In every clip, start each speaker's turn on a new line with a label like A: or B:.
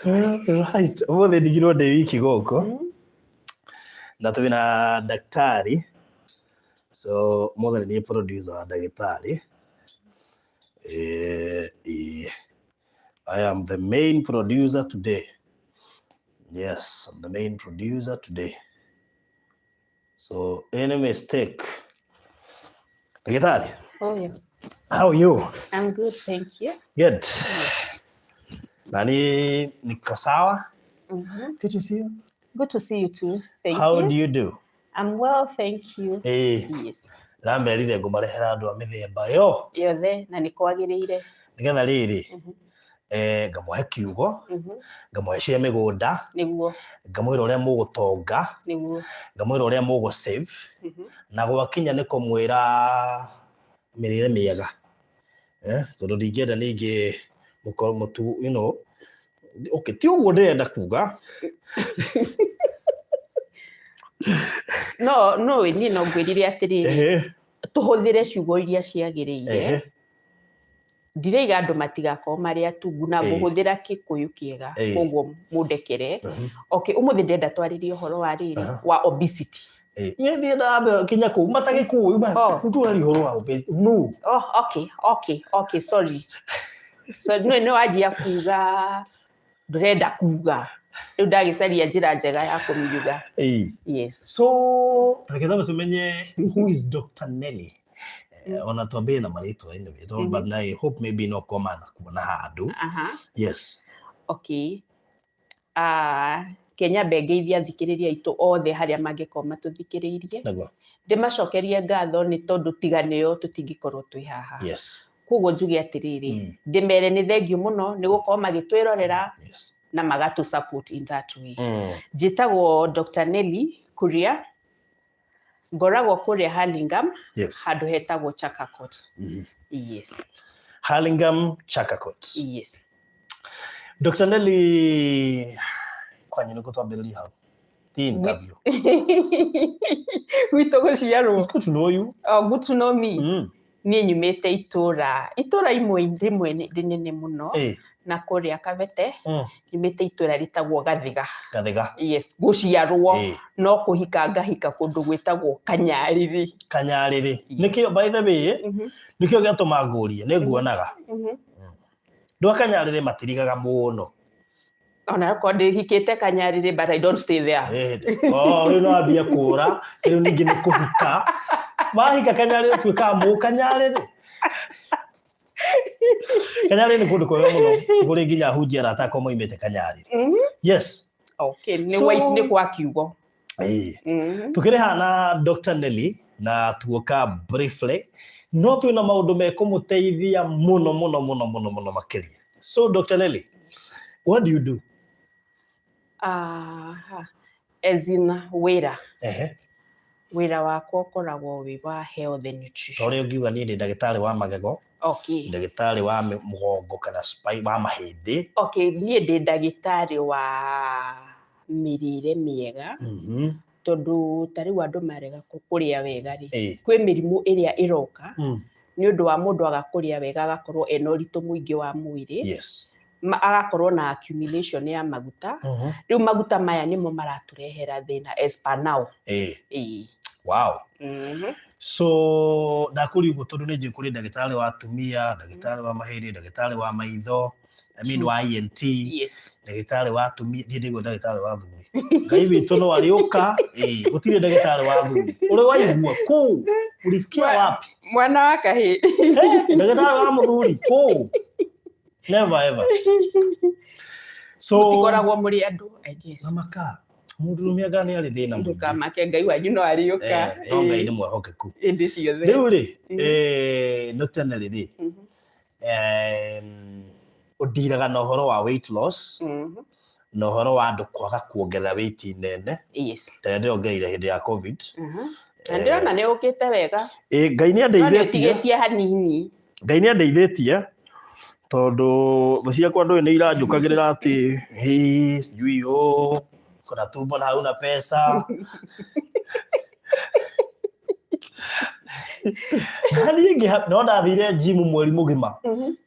A: Right, ũmũthĩ ndigirwo ndĩ wiki gũkũ na twĩna daktari, so ũmũthĩ nĩ niĩ producer wa ndagĩtarĩ. I am the main producer today. Yes, I'm the main producer today. So any mistake. Ndagĩtarĩ,
B: Oh, yeah.
A: how are you?
B: I'm good, thank you.
A: Good. Na niĩ niko sawa. Good to see you.
B: Good to see you too. Thank
A: How
B: you.
A: do you do?
B: I'm well, thank you. Yes.
A: Ramerire ngũmarehera andũ a mĩthemba yo
B: Yothe na nĩ kwagĩrĩire.
A: Nĩgetha rĩrĩ, ngamũhe kiugo, ngamũhe cia mĩgũnda,
B: Nĩguo.
A: Ngamwĩra ũrĩa mũgũtonga,
B: Nĩguo.
A: Ngamwĩra ũrĩa mũgũ save, na gwakinya nĩ kũmwĩra mĩrĩre mĩega, tondũ ndingĩenda ningĩ mũkorwo mũtu okay, ti ũguo ndĩrenda kuga.
B: No niĩ no ngwĩrire atĩrĩrĩ, tũhũthĩre ciugo iria ciagĩrĩire. Ndiraiga andũ matigakorwo marĩ atungu na ngũhũthĩra Kĩkũyũ kĩega, koguo mũndekere. Okay, ũmũthĩ ndĩrenda twarĩrie ũhoro wa rĩrĩ, wa obesity.
A: Niĩ ndiendaga ambe kinya kũu matagĩkũĩ ma
B: Oh.
A: tũraria ũhoro wa obesity no.
B: Oh, okay, sorry. So nĩ nĩ wanjia kuga ndũrenda kuga, rĩu ndagĩcaria njĩra njega ya kũmiuga. Yes.
A: So reke twambe tũmenye who is Dr. Nelly. Ona twambie na marĩtwa anyway, but I hope maybe no koma na kuona handũ. Yes.
B: Okay. Kenya mbe ngeithia athikĩrĩria aitũ othe harĩa mangĩkorwo matũthikĩrĩirie.
A: Nĩguo.
B: Ndĩmacokerie ngatho nĩ tondũ tiga nĩo tũtingĩkorwo twĩ haha. Koguo njuge atĩrĩrĩ, ndĩmere nĩ thengiũ mũno nĩ gũkorwo magĩtwĩrorera na magatũ support in that way. Njĩtagwo Dr. Nelly Kuria, ngoragwo kũrĩa Hurlingham, handũ hetagwo Chaka Court. Yes.
A: Hurlingham, Chaka Court.
B: Yes.
A: Dr. Nelly, kwanyu nĩkũ twambĩrĩria hau? Ti interview.
B: Gwitũ gũciarwo.
A: Good to know you.
B: Oh, good to know me. Niĩ nyumĩte itũra imwe rĩmwe rĩnene mũno na kũrĩa Kabete. Nyumĩte itũra rĩtagwo Gathiga.
A: Gathiga.
B: Yes, gũciarwo no kũhika ngahika kũndũ gwĩtagwo Kanyarĩrĩ.
A: Kanyarĩrĩ. Nĩkĩo, by the way, nĩkĩo gĩatũma ngũrie, nĩ nguonaga. Andũ a Kanyarĩrĩ matirigaga mũno.
B: Ona okorwo ndĩhikĩte Kanyarĩrĩ, but I don't stay there.
A: Oh, rĩu no wambie kũra, rĩu ningĩ nĩ kũhika. Wahika Kanyarĩrĩ tuĩkaga mũkanyarĩrĩ. Kanyarĩrĩ nĩ kũndũ kwega mũno, kũrĩ nginya hunjia arata akwa moimĩte Kanyarĩrĩ. Yes.
B: Okay, nĩ
A: So
B: white nĩ kwa kiugo.
A: Tũkĩrĩ haha na Dr. Nelly na tuoka briefly, no twĩna maũndũ mekũmũteithia mũno mũno mũno mũno mũno makĩria. So Dr. Nelly, what do you do?
B: Aha. As in wĩra. Wĩra wakwa ũkoragwo wĩ wa health and nutrition.
A: Ũrĩa ũngiuga niĩ ndĩ ndagĩtarĩ wa magego, ndagĩtarĩ wa mũgongo kana spine, wa mahĩndĩ.
B: Okay, niĩ ndĩ ndagĩtarĩ wa mĩrĩre mĩega. Tondũ ta rĩu andũ marega kũrĩa wega rĩ, kwĩ mĩrimũ ĩrĩa ĩroka nĩ ũndũ wa mũndũ aga kũrĩa wega, agakorwo ena ũritũ mũingĩ wa mwĩrĩ. Agakorwo na accumulation ya maguta. Rĩu maguta maya nĩmo maratũrehera thĩna as per now.
A: Wow. So ndakũria ũguo tondũ nĩ njũĩ kũrĩ ndagĩtarĩ wa atumia, ndagĩtarĩ wa mahĩndĩ, ndagĩtarĩ wa maitho, I mean wa ENT, ndagĩtarĩ wa atumia, ndiĩ ndaigua ndagĩtarĩ wa athuri. Ngai witũ no arĩũka, gũtirĩ ndagĩtarĩ wa athuri. Ũrĩ waigua kũu? Ulisikia wapi?
B: Mwana wa kahĩĩ.
A: Ndagĩtarĩ wa mũthuri kũu? Never ever. So
B: mũtikoragwo mũrĩ andũ, I guess.
A: Na maka mũndũrũme anga nĩ arĩ thĩna mũingĩ.
B: Ndũkamake, Ngai wanyu no arĩũka.
A: No Ngai nĩ mwehokeku.
B: Hĩndĩ ciothe.
A: Rĩu rĩ, Dr. Nelly rĩ, ũndiraga na ũhoro wa weight loss, na ũhoro wa andũ kwaga kuongerera weight nene. Ta ĩrĩa ndĩrongereire hĩndĩ ya COVID.
B: Na ndĩrona nĩ ũkĩte wega.
A: Ngai nĩ
B: No nĩ
A: andeithĩtie.
B: ũtigĩtie hanini.
A: Ngai nĩ andeithĩtie tondũ thũ ciakwa ndũĩ nĩ iranjũkagĩrĩra atĩ hĩ sijui ũ kuna tumbo na hauna pesa. Na niĩ no ndathire gym mweri mũgima,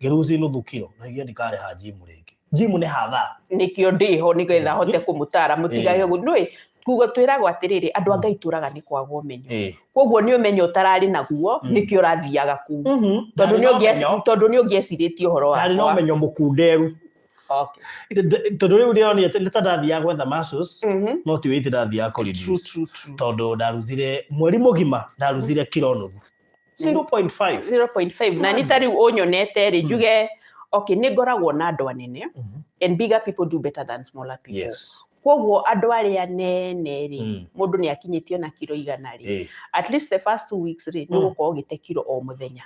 A: ngĩruci nuthu kiro, ndaigua ndikarĩha gym rĩngĩ. Gym nĩ hathara.
B: Nĩkĩo ndĩho, nĩgetha hote kũmũtara mũtigage nũĩ kuga twĩragwo atĩrĩrĩ, andũ a Ngai tũraga nĩ kwaga ũmenyo. Koguo nĩ ũmenyo ũtararĩ naguo, nĩkĩo ũrathiaga kũu, tondũ
A: Ndarĩ
B: nĩ
A: na ũmenyo.
B: Tondũ nĩ ũngĩecirĩtie ũhoro
A: Ndarĩ na
B: wakwa.
A: ũmenyo mũkunderu. Tondũ rĩu ndĩronire nĩ ta ndathiaga gwetha muscles, no ti weight ndathiaga kũ reduce.
B: True, true.
A: Tondũ ndaruzire mweri mũgima, ndaruzire kiro nuthu, 0.5.
B: 0.5. Na nĩ ta rĩu ũnyonete rĩ, njuge okay, nĩ ngoragwo na andũ anene, and bigger people do better than smaller people. Koguo andũ arĩa nene rĩ, mũndũ nĩ akinyĩtie ona kiro 100 rĩ, at least the first 2 weeks rĩ, nĩ ũgũkorwo ũgĩte kiro o mũthenya,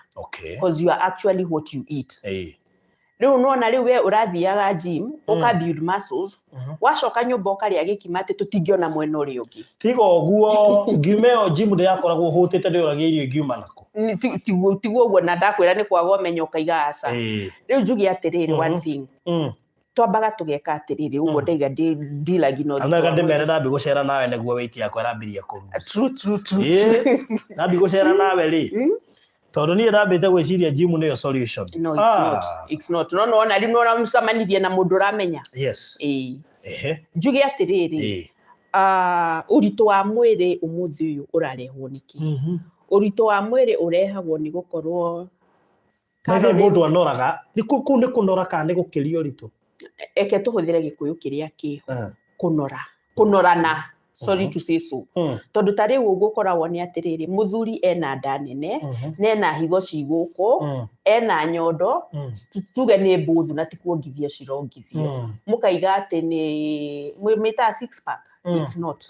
B: because you are actually what you eat. Rĩu nona rĩu we ũrathiaga gym, ũka build muscles, wacoka nyũmba ũkarĩa gĩkima atĩ tũtingĩona mwena ũrĩa ũngĩ.
A: Tiga ũguo, ngiuma ĩyo gym ndĩrakoragwo hũtĩte, ndĩũragia irio ingiuma nakũ.
B: Tiguo ũguo, na ndakwĩra nĩ kwaga ũmenyo, ũkaiga aca. Rĩu njuge atĩrĩrĩ, one thing, twambaga tũgeka atĩrĩrĩ, ũguo ndaiga ndilagi na ũritũ
A: Amerika
B: wa
A: ndĩmere
B: mwĩrĩ.
A: ndambi gũcera nawe nĩguo weight yakwa ĩrambirie kũruga.
B: True, true, true.
A: Ndambi gũcera nawe rĩ, tondũ niĩ ndambĩte gwĩciria gym nĩyo solution.
B: No, it's not. It's not. No nona rĩu nona mũcemanirie na mũndũ ũramenya. Ĩĩ. Njuge atĩrĩrĩ, ũritũ wa mwĩrĩ ũmũthĩ ũyũ ũrarehwo nĩkĩ? Ũritũ wa mwĩrĩ ũrehagwo nĩ gũkorwo
A: By the way,
B: calories-
A: mũndũ anoraga nĩ kũu nĩ kũnora kana nĩ gũkĩria ũritũ?
B: Eke tũhũthĩre Gĩkũyũ kĩrĩa kĩho. Kũnora, kũnorana, sorry to say so. Tondũ ta rĩu ũgũkoragwo nĩ atĩrĩrĩ, mũthuri ena nda nene, na ena higo ci gũkũ, ena nyondo, tuge nĩ mbũthu na ti kuongithio cirongithio, mũkaiga atĩ nĩ mĩtaga six pack. It's not.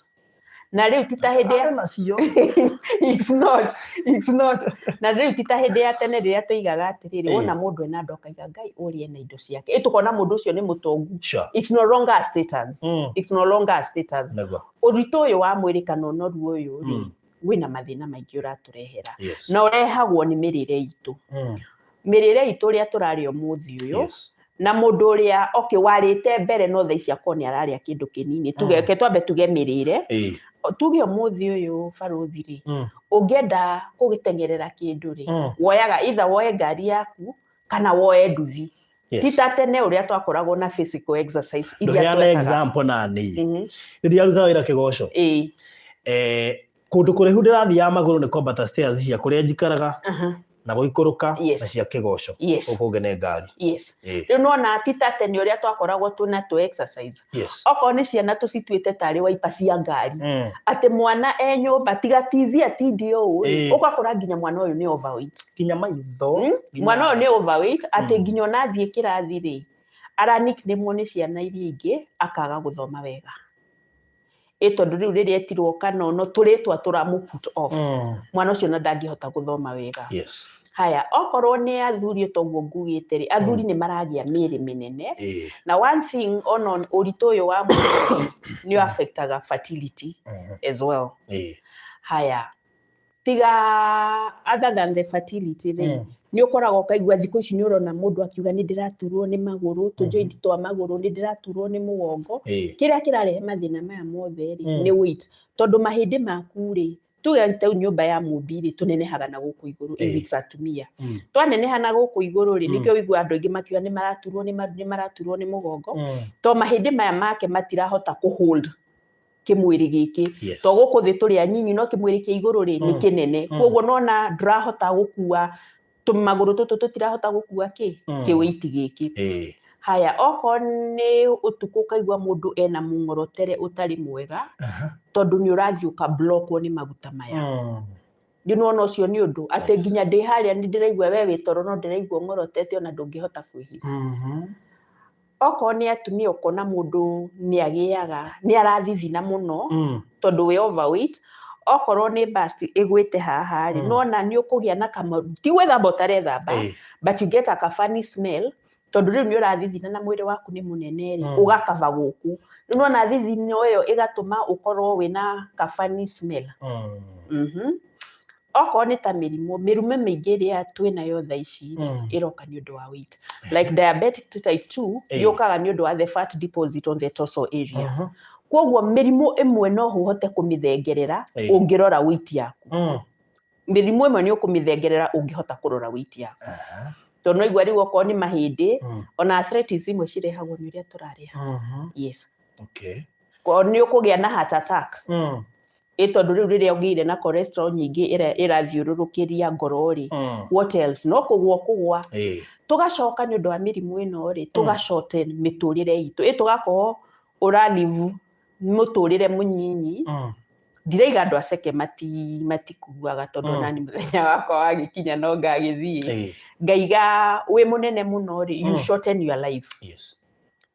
B: Na rĩu ti ta hĩndĩ ya
A: Arĩ nacio.
B: It's not, it's not. Na rĩu ti ta hĩndĩ ya tene rĩrĩa tũigaga atĩrĩrĩ, wona mũndũ ena nda ũkaiga Ngai ũrĩa ena indo ciake, ĩ tũkona mũndũ ũcio nĩ mũtongu. It's no longer a status. It's no longer a status. Ũritũ ũyũ wa mwĩrĩ kana ũnoru ũyũ rĩ, wĩna mathĩna maingĩ ũratũrehera, na ũrehagwo nĩ mĩrĩre itũ, mĩrĩre itũ ũrĩa tũrarĩa ũmũthĩ ũyũ. Na mũndũ ũrĩa, okay, warĩte mbere no thaa ici akorwo nĩ ararĩa kĩndũ kĩnini, tuge, reke twambe tuge mĩrĩre. Tuge ũmũthĩ ũyũ, barũthi rĩ, ũngĩenda kũgĩteng'erera kĩndũ rĩ, woyaga either woe ngari yaku kana woe nduthi. Ti ta tene ũrĩa twakoragwo na physical exercise iria
A: Ndũheane
B: twekaga.
A: Example nani rĩrĩa arutaga wĩra Kĩgoco, kũndũ kũraihu ndĩrathiaga magũrũ nĩ kwambata stairs cia kũrĩa njikaraga na gũikũrũka, na cia Kĩgoco, gũkũ kũngĩ nĩ ngari.
B: Rĩu nona ti ta tene ũrĩa twakoragwo twĩna tũ exercise. Okorwo nĩ ciana tũcituĩte tarĩ waipa cia ngari, atĩ mwana e nyũmba tiga TV atindie ũũ rĩ, ũgakora nginya mwana ũyũ nĩ overweight.
A: Nginya maitho.
B: Mwana ũyũ nĩ overweight atĩ nginya ona athiĩ kĩrathi rĩ, ara nickname nĩ ciana iria ingĩ, akaga gũthoma wega, ĩ tondũ rĩu rĩrĩa etirwo kanono tũrĩtwa tũramũ put off. Mwana ũcio na ndangĩhota gũthoma wega. Haya, okorwo nĩ athuri, toguo ngugĩte rĩ, athuri nĩ maragĩa mĩĩrĩ mĩnene. Na one thing, ona ũritũ ũyũ wa mwĩrĩ nĩ affectaga fertility as well. Haya, tiga other than the fertility rĩ, nĩ ũkoraga ũkaigua thikũ ici nĩ ũrona mũndũ akiuga nĩ ndĩraturwo nĩ magũrũ, tũ-joint twa magũrũ, nĩ ndĩraturwo nĩ mũgongo. Kĩrĩa kĩrarehe mathĩna maya mothe rĩ, nĩ weight, tondũ mahĩndĩ maku rĩ, tuge ta nyũmba ya mũmbi rĩ, tũnenehaga na gũkũ igũrũ. If it's atumia, twaneneha na gũkũ igũrũ rĩ, nĩkĩo ũiguaga andũ aingĩ makiuga nĩ maraturwo nĩ maru, nĩ maraturwo nĩ mũgongo, to mahĩndĩ maya make matirahota kũ hold kĩmwĩrĩ gĩkĩ. To gũkũ thĩ tũrĩ anyinyi, no kĩmwĩrĩ kĩa igũrũ rĩ, nĩ kĩnene. Koguo nona ndũrahota gũkua, tũmagũrũ tũtũ tũtirahota gũkua kĩ kĩwĩiti gĩkĩ. Haya, okorwo nĩ ũtukũ, ũkaigua mũndũ ena mũng'orotere ũtarĩ mwega, tondũ nĩ ũrathiĩ ũka-blockwo nĩ maguta maya. Rĩu nĩwona ũcio nĩ ũndũ atĩ nginya ndĩ harĩa nĩ ndĩraigua we wĩ toro, no ndĩraigua ũng'orotete, ona ndũngĩhota kwĩhitha. Okorwo nĩ atumia, ũkona mũndũ nĩ agĩaga, nĩ arathithina mũno, tondũ wĩ overweight. Okorwo nĩ bust ĩgwĩte haha rĩ, nona nĩ ũkũgĩa na kama ti gwĩthamba ũtarethamba, but you get a funny smell, tondũ rĩu nĩ ũrathithina na mwĩrĩ waku nĩ mũnene rĩ, ũgakaba gũkũ. Rĩu nona thithino ĩyo ĩgatũma ũkorwo wĩna ka funny smell. Okorwo nĩ ta mĩrimũ, mĩrimũ mĩingĩ ĩrĩa twĩnayo thaa ici rĩ, ĩroka nĩ ũndũ wa weight, like diabetic type 2, yũkaga nĩ ũndũ wa the fat deposit on the torso area. Koguo mĩrimũ ĩmwe no ũhote kũmĩthengerera ũngĩrora weight yaku. Mĩrimũ ĩmwe nĩ ũkũmĩthengerera ũngĩhota kũrora weight yaku. Tondũ no igua rĩu okorwo nĩ mahĩndĩ, ona arthritis imwe cirehagwo nĩ ũrĩa tũrarĩa. Yes. Nĩ ũkũgĩa na heart attack. Ĩ tondũ rĩu rĩrĩa ũgĩire na cholesterol nyingĩ ĩrĩa ĩrathiũrũrũkĩria ngoro rĩ, what else? No kũgwa kũgwa. Tũgacoka nĩ ũndũ wa mĩrimũ ĩno rĩ, tũga shorten mĩtũrĩre itũ. Ĩ tũgakorwo ũra live mũtũrĩre mũnyinyi. Ndiraiga andũ aceke matikuaga tondũ onani mũthenya wakwa wagĩkinya no ngagĩthiĩ. Ngaiga wĩ mũnene mũno rĩ, you shorten your life.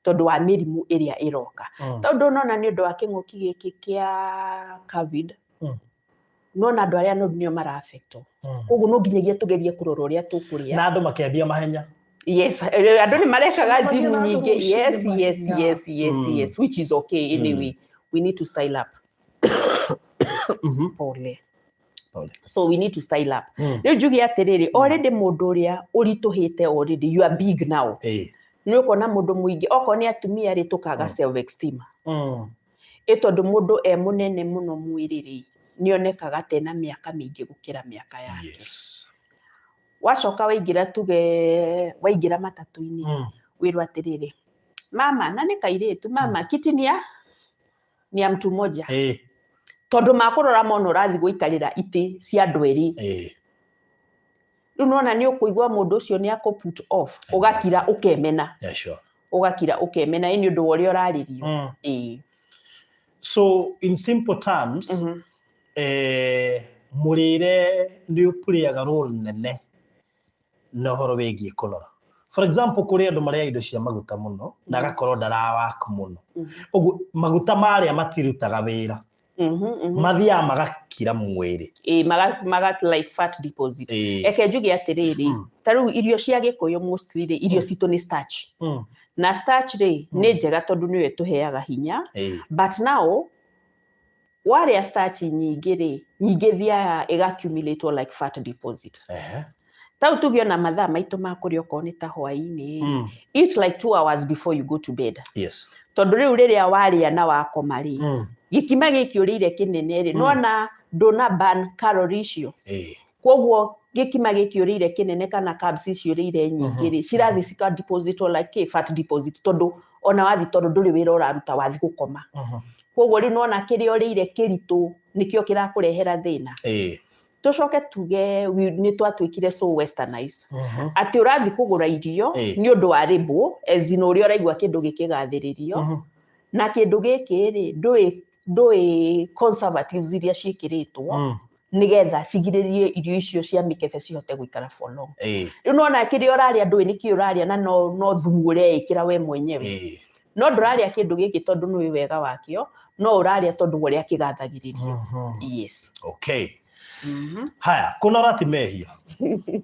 B: Tondũ wa mĩrimũ ĩrĩa ĩroka. Tondũ nona nĩ ũndũ wa kĩng'ũki gĩkĩ kĩa COVID, nona andũ arĩa noru nĩo mara affectwo. Koguo no nginyagia tũgerie kũrora ũrĩa tũkũrĩa.
A: Na andũ makĩambia mahenya.
B: Yes, andũ nĩ marekaga
A: Cemanagia
B: gym
A: na andũ
B: nyingĩ.
A: rũcinĩ
B: Yes,
A: mahenya.
B: yes, yes, which is okay anyway. We need to style up. Pole.
A: Pole.
B: So we need to style up. Rĩu njuge atĩrĩrĩ, already mũndũ ũrĩa ũritũhĩte already, you are big now. Nĩ ũkona mũndũ mũingĩ, okorwo nĩ atumia rĩ, tũkaga self esteem. Ĩ tondũ mũndũ e mũnene mũno mwĩrĩ rĩ, nĩ onekaga ta ena mĩaka mĩingĩ gũkĩra mĩaka yake. Wacoka waingĩra tuge, waingĩra matatũ-inĩ, wĩrwo atĩrĩrĩ, mama, na nĩ kairĩtu, mama, kiti ni ya mtu mmoja. Tondũ makũrora mona ũrathiĩ gũikarĩra itĩ cia andũ erĩ. Rĩu nĩwona nĩ ũkũigua mũndũ ũcio nĩ akũ put off, ũgakira ũkemena.
A: Yeah, sure.
B: Ũgakira ũkemena, ĩ nĩ ũndũ wa ũrĩa ũrarĩrio.
A: So in simple terms, mũrĩre nĩ ũpuraga role nene na ũhoro wĩgiĩ kũnora. For example, kũrĩ andũ marĩa indo cia maguta mũno na agakorwo ndarawak mũno. Ũguo maguta marĩa matirutaga wĩra. Mathiaga magakira mwĩrĩ.
B: Ĩ, maga like fat deposit. Reke njuge atĩrĩrĩ, ta rĩu irio cia Gĩkũyũ mostly rĩ, irio citũ nĩ starch. Na starch rĩ, nĩ njega tondũ nĩyo ĩtũheaga hinya. But now, warĩa starch nyingĩ rĩ, nyingĩ thiaga ĩga accumulate like fat deposit. Tau tuge ona mathaa maitũ ma kũrĩa okorwo nĩ ta hwaĩ-inĩ, eat like 2 hours before you go to bed. Tondũ rĩu rĩrĩa warĩa na wakoma rĩ, gĩkima gĩkĩ ũrĩire kĩnene rĩ, nĩwona ndũna burn calorie icio. Koguo gĩkima gĩkĩ ũrĩire kĩnene kana carbs icio ũrĩire nyingĩ rĩ, cirathiĩ cika deposit like kĩ, fat deposit, tondũ ona wathiĩ tondũ ndũrĩ wĩra ũraruta wathiĩ gũkoma. Koguo rĩu nĩwona kĩrĩa ũrĩire kĩritũ nĩkĩo kĩrakũrehera thĩna. Tũcoke tuge nĩ twatuĩkire so westernized. Atĩ ũrathiĩ kũgũra irio nĩ ũndũ wa label, as in ũrĩa ũraigua kĩndũ gĩkĩgathĩrĩrio. Na kĩndũ gĩkĩ rĩ, ndũĩ conservatives iria ciĩkĩrĩtwo, nĩgetha cigirĩrĩrie irio icio cia mĩkebe cihote gũikara for long. Rĩu nĩwona kĩrĩa ũrarĩa ndũĩ nĩkĩ ũrarĩa na no thumu ũreĩkĩra we mwenyewe. No ndũrarĩa kĩndũ gĩkĩ tondũ nĩũĩ wega wakĩo, no ũrarĩa tondũ wa ũrĩa kĩgathagĩrĩrio. Yes.
A: Okay. Haya, kũnora ti mehia.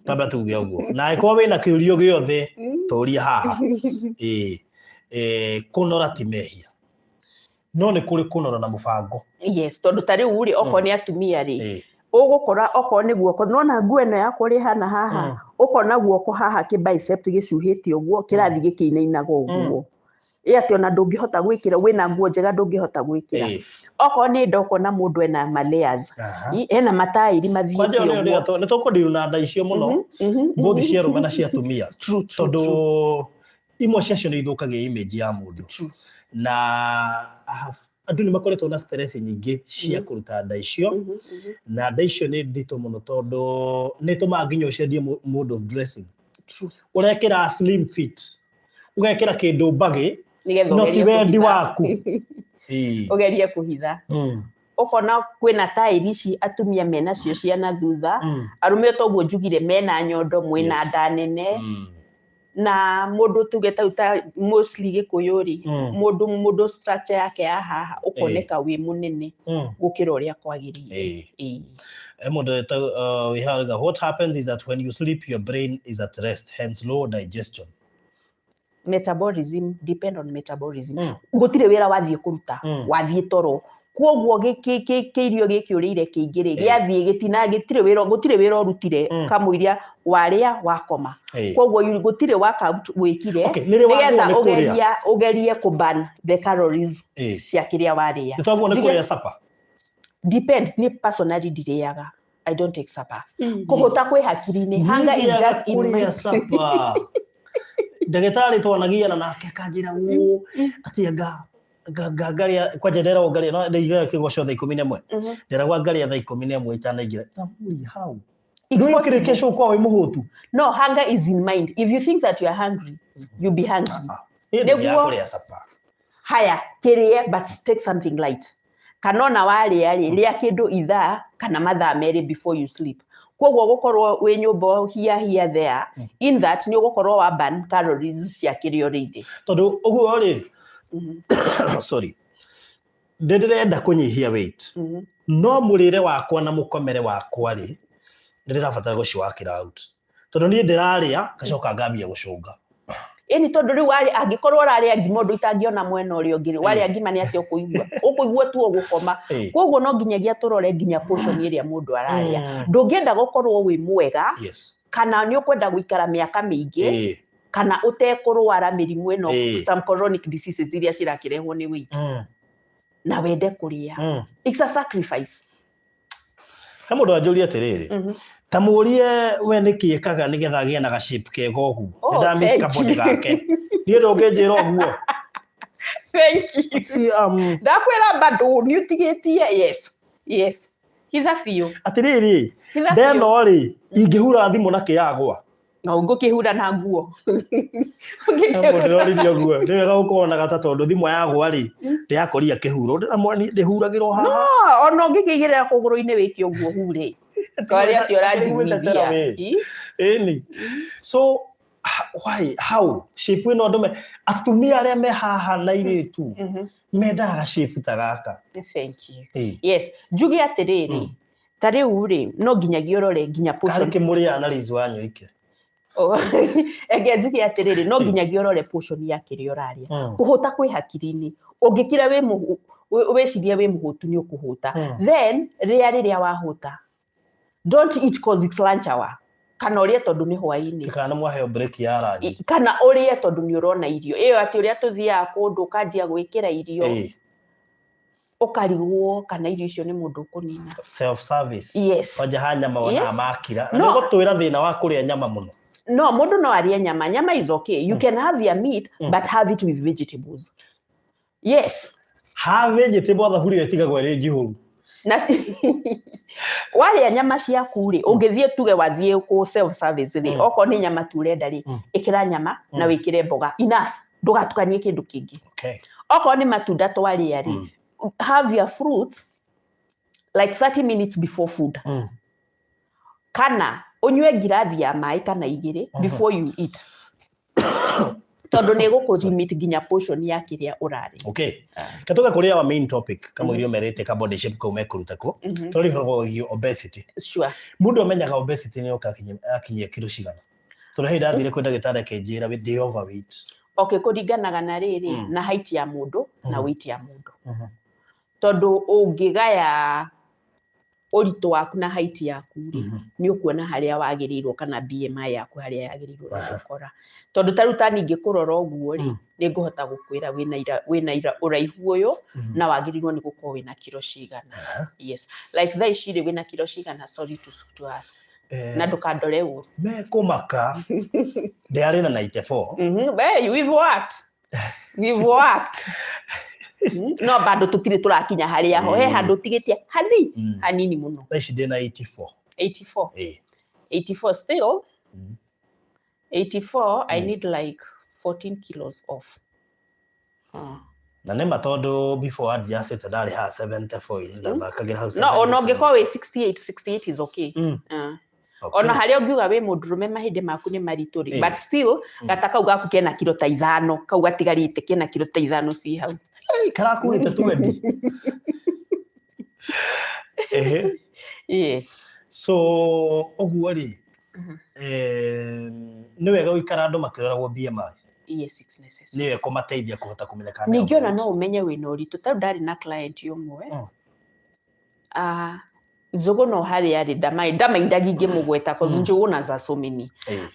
A: Twambe tuge ũguo. Na angĩkorwo wĩna kĩũrio gĩothe, tũrie haha. Kũnora ti mehia. No nĩ kũrĩ kũnora na mũbango.
B: Yes, tondũ ta rĩu rĩ, okorwo nĩ atumia rĩ, ũgũkora okorwo nĩ guoko, nĩwona nguo ĩno yakwa ũrĩa ĩhana haha, ũkona guoko haha kĩ bicep gĩcuhĩte ũguo, kĩrathiĩ gĩkĩinainaga ũguo. Ĩ atĩ ona ndũngĩhota gwĩkĩra, wĩna nguo njega ndũngĩhota gwĩkĩra. Okorwo nĩ nda ũkona mũndũ ena ma layers. Ena mataĩri mathiĩte
A: Kwanja
B: ũguo.
A: nĩ tũkũndiru na nda icio mũno, both cia arũme na cia atumia.
B: True, true,
A: Tondũ
B: true.
A: imwe ciacio nĩ ithũkagia image ya mũndũ.
B: True.
A: Na andũ nĩ makoretwo na stress nyingĩ cia kũruta nda icio. Na nda icio nĩ nditũ mũno tondũ nĩ ĩtũmaga nginya ũcenjie mode of dressing.
B: True.
A: Ũrekĩra slim fit, ũgekĩra kĩndũ mbagĩ,
B: Nĩgetha
A: no
B: ũgerie
A: ti wendi
B: kũhitha.
A: waku.
B: Ũgerie kũhitha. Ũkona kwĩna taĩri ici atumia menacio cia na thutha, arũme toguo njugire mena nyondo, mwĩna nda nene. Na mũndũ tuge tau ta mostly Gĩkũyũ rĩ, mũndũ structure yake ya haha ũkoneka wĩ mũnene gũkĩra ũrĩa kwagĩrĩire.
A: Mũndũ we have, what happens is that when you sleep your brain is at rest, hence low digestion.
B: Metabolism depend on metabolism. Gũtirĩ wĩra wathiĩ kũruta, wathiĩ toro. Koguo kĩirio gĩkĩ ũrĩire kĩingĩ rĩ, gĩathiĩ gĩtina, gĩtirĩ wĩra, gũtirĩ wĩra ũrutire kamũiria warĩa wakoma. Koguo gũtirĩ workout wĩkire,
A: Okay, nĩ rĩ wagwo
B: nĩgetha
A: nĩ kũrĩa?
B: ũgerie kũ burn the calories cia kĩrĩa warĩa.
A: Nĩ twagwo nĩ
B: Njuge
A: kũrĩa supper?
B: Depend, ni personally ndirĩaga. I don't take supper. Kũhũta kwĩ hakiri-inĩ. Hunger is
A: Ndiaga
B: just in my
A: kũrĩa supper. Ndagĩtarĩ twanagiana nake akanjĩra ũũ atĩ anga ngarĩa kwanja nderagwo ngarĩa no ndaigaga kĩgoco thaa 11. Nderagwo ngarĩa thaa 11 itanaingĩra. Ndamũria how?
B: It's
A: Ndũĩ
B: possible.
A: ũkĩrĩkia show ũkoragwo wĩ mũhũtu.
B: No, hunger is in mind. If you think that you are hungry, you'll be hungry.
A: Niĩ ndingĩaga
B: Nĩguo-
A: kũrĩa supper.
B: Haya, kĩrĩe but take something light. Kana ona warĩa rĩ, rĩa kĩndũ ithaa kana mathaa merĩ before you sleep. Koguo gũkorwo wĩ nyũmba here here there, in that nĩ ũgũkorwo wa burn calories cia kĩrĩa ũrĩire.
A: Tondũ ũguo rĩ, sorry. Ndĩ ndĩrenda kũnyihia weight. No mũrĩre wakwa na mũkomere wakwa rĩ, nĩ ndĩrabatara gũci work out. Tondũ niĩ ndĩrarĩa ngacoka ngambia gũcũnga.
B: Ĩni tondũ rĩu warĩ angĩkorwo ũrarĩa ngima ũndũ itangĩona mwena ũrĩa ũngĩ rĩ, warĩa ngima nĩ atĩa ũkũigua? Ũkũigua tu ũgũkoma. Koguo no nginyagia tũrore nginya portion ĩrĩa mũndũ ararĩa. Ndũngĩenda gũkorwo wĩ mwega kana nĩ ũkwenda gũikara mĩaka mĩingĩ kana ũtekũrwara mĩrimũ ĩno, some chronic diseases iria cirakĩrehwo nĩ weight, na wende kũrĩa. It's a sacrifice.
A: He mũndũ wanjũria atĩrĩrĩ, ta mũrie we nĩkĩ ĩkaga nĩgetha agĩe na ga-shape kega ũguo.
B: Oh,
A: Nĩ ndamiss
B: thank
A: kabody
B: you.
A: gake. Niĩ ndũngĩnjĩra ũguo.
B: Thank you.
A: See,
B: Ndakwĩra bado nĩ ũtigĩtie, yes. Yes. Hitha biũ.
A: Atĩrĩrĩ,
B: Hitha biũ.
A: ndeno rĩ, ingĩhura thimũ na kĩyagwa.
B: Na ũngĩkĩhura na nguo.
A: Mũndũ ndĩroririe ũguo. Nĩ wega gũkorwo na gata tondũ thimũ yagwa rĩ, ndĩrakoria kĩhuro. Ndĩhuragĩrwo haha.
B: No, ona ũngĩkĩigĩrĩra kũgũrũ-inĩ wĩke ũguo hure. Karĩa atĩ ũranjiguithia.
A: Ĩni. So why, how shape ĩno andũ atumia arĩa me haha na airĩtu mendaga ga shape ta gaka.
B: Thank you. Yes, njuge atĩrĩrĩ, ta rĩu rĩ, no nginyagia ũrore nginya
A: Karĩ
B: portion.
A: kĩmũrĩa na Liz Wanyoike.
B: Oh, enge njuge atĩrĩrĩ, no nginyagia ũrore portion ya kĩrĩa ũrarĩa. Kũhũta kwĩ hakiri-inĩ. Ũngĩkira wĩcirie wĩ mũhũtu nĩ ũkũhũta. Then rĩa rĩrĩa wahũta. Don't eat cause it's lunch hour. Kana ũrĩe tondũ nĩ hwaĩ-inĩ.
A: Kana mwaheo break ya ranji.
B: Kana ũrĩe tondũ nĩ ũrona irio. Ĩyo atĩ ũrĩa tũthiaga kũndũ ũkanjia gwĩkĩra irio. Ũkarigwo kana irio icio nĩ mũndũ ũkũnina.
A: Self service.
B: Yes.
A: Kwanja ha nyama wonaga makira. Na
B: No.
A: nĩ gũtwĩra thĩna wa kũrĩa nyama mũno.
B: No, mũndũ no arĩe nyama. Nyama is okay. You can have your meat, but have it with vegetables. Yes.
A: Ha vegetable thaburia ĩtigagwo ĩrĩ njihũru.
B: Na warĩa nyama ciaku rĩ, ũngĩthiĩ tuge wathiĩ kũ self service rĩ, okorwo nĩ nyama tu ũrenda rĩ, ĩkĩra nyama na wĩkĩre mboga. Enough. Ndũgatukanie kĩndũ kĩngĩ. Okorwo nĩ matunda twarĩa rĩ, have your fruits like 30 minutes before food. Kana ũnyue ngirathi ya maĩ kana igĩrĩ before you eat. Tondũ nĩ ĩgũkũ limit nginya portion ya kĩrĩa ũrarĩa.
A: Okay. Katuka kũrĩa our main topic kama irio merĩte ka body shape kau mekũruta kũ. Tũrĩ ũhoro wĩgiĩ obesity. Mũndũ amenyaga obesity nĩ oka akinyia kiro cigana. Tondũ hĩndĩ ndathire kwĩ ndagĩtarĩ akĩnjĩra ndĩ overweight.
B: Okay, kũringanaga na rĩrĩ, na height ya mũndũ na weight ya mũndũ. Tondũ ũngĩgaya ũritũ waku na height yaku rĩ, nĩ ũkuona harĩa wagĩrĩirwo kana BMI yaku harĩa yagĩrĩirwo nĩ gũkora. Tondũ ta rĩu ta niĩ ingĩkũrora ũguo rĩ, nĩ ngũhota gũkwĩra wĩna ũraihu ũyũ na wagĩrĩirwo nĩ gũkorwo wĩna kiro cigana. Yes. Like thaa ici rĩ, wĩna kiro cigana? Sorry to ask. Na ndũkandore ũru.
A: Mekũmaka. Ndĩarĩ na 94.
B: Hey, we've worked. We've worked. No bado tũtirĩ tũrakinya harĩa ho. He handũ ũtigĩtie hani, hanini mũno.
A: Thaa ici ndĩna 84.
B: 84. 84 still. 84, I need like 14 kilos off.
A: Na nĩ ma tondũ before adjusted ndarĩ haha 74, ndathakagĩra hau
B: No, ona
A: 77.
B: ũngĩkorwo wĩ 68, 68 is okay. Ona harĩa ũngiuga wĩ mũndũrũme mahĩndĩ maku nĩ maritũ rĩ, but still gata kau gaku kena kiro ta ithano, kau gatigarĩte kena kiro ta ithano ci hau.
A: Hey, karakuĩte 20. Ehe.
B: Yes.
A: So ũguo rĩ, nĩ wega gũikara andũ makĩroragwo BMI.
B: Yes, it's necessary.
A: Nĩ wega kũmateithia kũhota kũmenya kana nĩ
B: Ningĩ ona
A: overweight.
B: no ũmenye wĩna ũritũ. Ta rĩu ndarĩ na client ũmwe. Njogo no harĩa arĩ ndamaindagia ingĩmũgweta, cause njogo na za so many.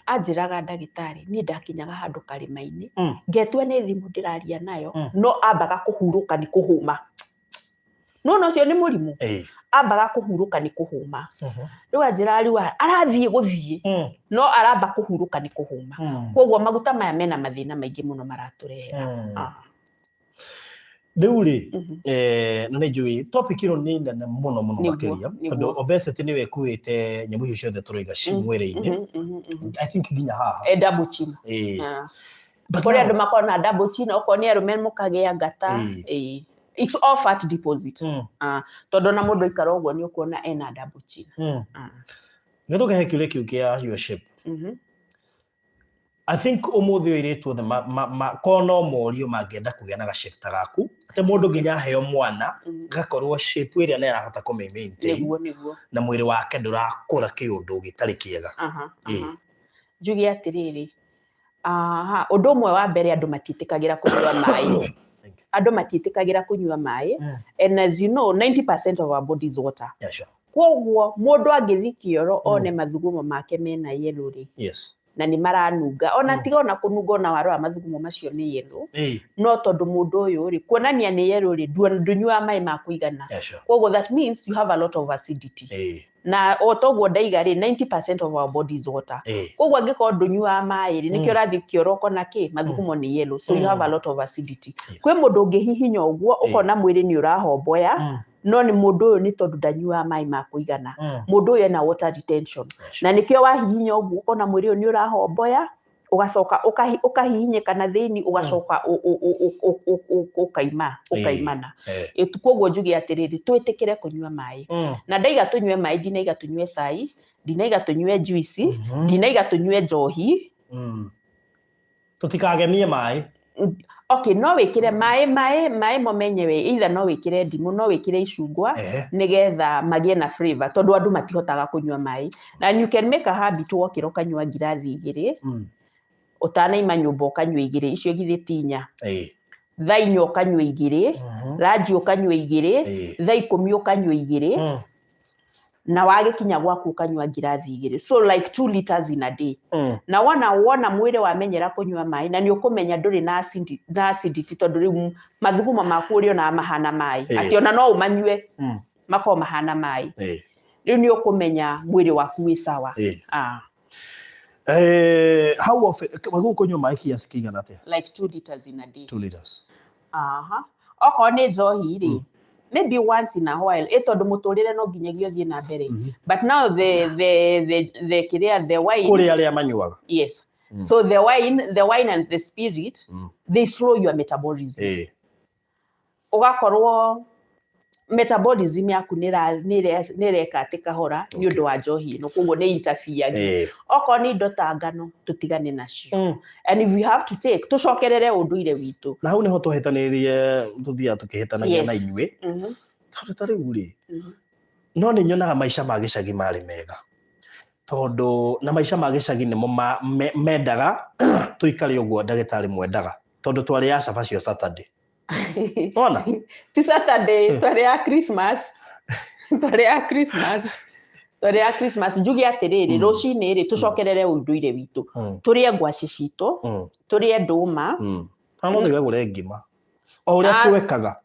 B: Anjĩraga ndagĩtarĩ, niĩ ndakinyaga handũ karĩma-inĩ, ngetua nĩ thimũ ndĩraria nayo, no ambaga kũhurũka nĩ kũhũma. No ona ũcio nĩ mũrimũ. Ambaga kũhurũka nĩ kũhũma. Rĩu anjĩra, rĩu arathiĩ gũthiĩ, no aramba kũhurũka nĩ kũhũma. Koguo maguta maya mena mathĩna maingĩ mũno maratũrehera. Ah.
A: Rĩu rĩ, na nĩ njũĩ topic ĩno nĩ nene mũno mũno makĩria, tondũ obesity nĩyo ĩkuĩte nyamũ icio ciothe tũroiga ci mwĩrĩ-inĩ. I think nginya haha.
B: Eh, double chin.
A: Ĩĩ.
B: Ah.
A: But
B: kũrĩ
A: now-
B: andũ makoragwo na double chin, okorwo nĩ arũme mũkagĩa ngata. Ĩĩ. It's all fat deposit. Ah, tondũ ona mũndũ aikara ũguo nĩ ũkuona ena double chin. Ah.
A: Nĩ tũkahe kĩũria kĩu kĩa your shape. I think ũmũthĩ ũyũ airĩtu othe korwo no morio mangĩenda kũgĩa na ga-shape ta gaku, atĩ mũndũ nginya aheo mwana, gakorwo shape ĩrĩa nĩ arahota kũmĩ maintain
B: Nĩguo.
A: na mwĩrĩ wake ndũrakũra kĩũndũ gĩtarĩ kĩega.
B: Aha. Njuge atĩrĩrĩ, aha, ũndũ ũmwe wa mbere, andũ matiĩtĩkagĩra kũnyua maĩ.
A: Thank you.
B: Andũ matiĩtĩkagĩra kũnyua maĩ. And as you know, 90% of our body is water. Koguo mũndũ angĩthiĩ kĩoro one mathugumo make mena yellow rĩ, na nĩ maranunga ona, tiga ona kũnunga, ona warora mathugumo macio nĩ yellow, no tondũ mũndũ ũyũ rĩ, kuonania nĩ yellow rĩ, ndũnyuaga maĩ ma kũigana. Koguo that means you have a lot of acidity. Na o toguo ndaiga rĩ, 90% of our body is water. Koguo angĩkorwo ndũnyuaga maĩ rĩ, nĩkĩo ũrathiĩ kĩoro ũkona kĩ mathugumo nĩ yellow, so you have a lot of acidity. Kwĩ mũndũ ũngĩhihinya ũguo, ũkona mwĩrĩ nĩ ũrahomboya, no nĩ mũndũ ũyũ nĩ tondũ ndanyuaga maĩ ma kũigana. Mũndũ ũyũ ena water retention. Na nĩkĩo wahihinya ũguo ũkona mwĩrĩ ũyũ nĩ ũrahomboya, ũgacoka ũkahihinyĩka na thĩinĩ, ũgacoka ũkaima ũkaimana. Koguo njuge atĩrĩrĩ, twĩtĩkĩre kũnyua maĩ. Na ndaiga tũnyue maĩ, ndinaiga tũnyue cai, ndinaiga tũnyue juice, ndinaiga tũnyue njohi.
A: Tũtikagemie maĩ.
B: Okay, no wĩkĩre maĩ mo menyewe, either no wĩkĩre ndimũ, no wĩkĩre icungwa, nĩgetha magĩe na flavor, tondũ andũ matihotaga kũnyua maĩ. Na you can make a habit, wokĩra ũkanyua ngirathi 2, ũtanaima nyũmba ũkanyua 2, icio githĩ ti 4? Thaa 4 ũkanyua 2, ranji ũkanyua 2, thaa 10 ũkanyua 2, na wagĩkinya gwaku ũkanyua ngirathi 2, so like 2 liters in a day. Na wona mwĩrĩ wamenyera kũnyua maĩ, na nĩ ũkũmenya ndũrĩ na acidity, tondũ rĩu mathugumo maku ũrĩonaga mahana maĩ, atĩ ona no ũmanyue makorwo mahana maĩ. Rĩu nĩ ũkũmenya mwĩrĩ waku wĩ sawa. Ah.
A: How often wagĩrĩirwo kũnyua maĩ kiasi kĩigana atĩa?
B: Like 2 liters in a day.
A: 2 liters.
B: Aha. Okorwo nĩ njohi rĩ, maybe once in a while, ĩ tondũ mũtũrĩre no nginyagia ũthiĩ na mbere. But now the kĩrĩa, the wine.
A: Kũrĩ arĩa manyuaga.
B: Yes. So the wine and the spirit, they slow your metabolism. Ũgakorwo metabolism yaku nĩ ĩreka atĩ kahora nĩ ũndũ wa njohi ĩno, koguo nĩ interfere. Okorwo nĩ indo ta ngano, tũtigane nacio. And if we have to take, tũcokerere ũndũire witũ.
A: Na hau nĩho tũhĩtanĩrie, tũthiaga tũkĩhĩtanagia na inyuĩ, tondũ ta rĩu rĩ, no nĩ nyonaga maica ma gĩcagi marĩ mega, tondũ na maica ma gĩcagi nĩmo mendaga tũikare ũguo ndagĩtarĩ mwendaga, tondũ twarĩaga cabaci o Saturday. Wona?
B: Ti Saturday, twarĩ Christmas, twarĩ Christmas, twarĩ Christmas. Njuge atĩrĩrĩ, rũcinĩ rĩ, tũcokerere ũndũire witũ, tũrĩe ngwacĩ citũ, tũrĩe ndũma.
A: Na no tũgagũre ngima o ũrĩa
B: Ah.
A: twekaga.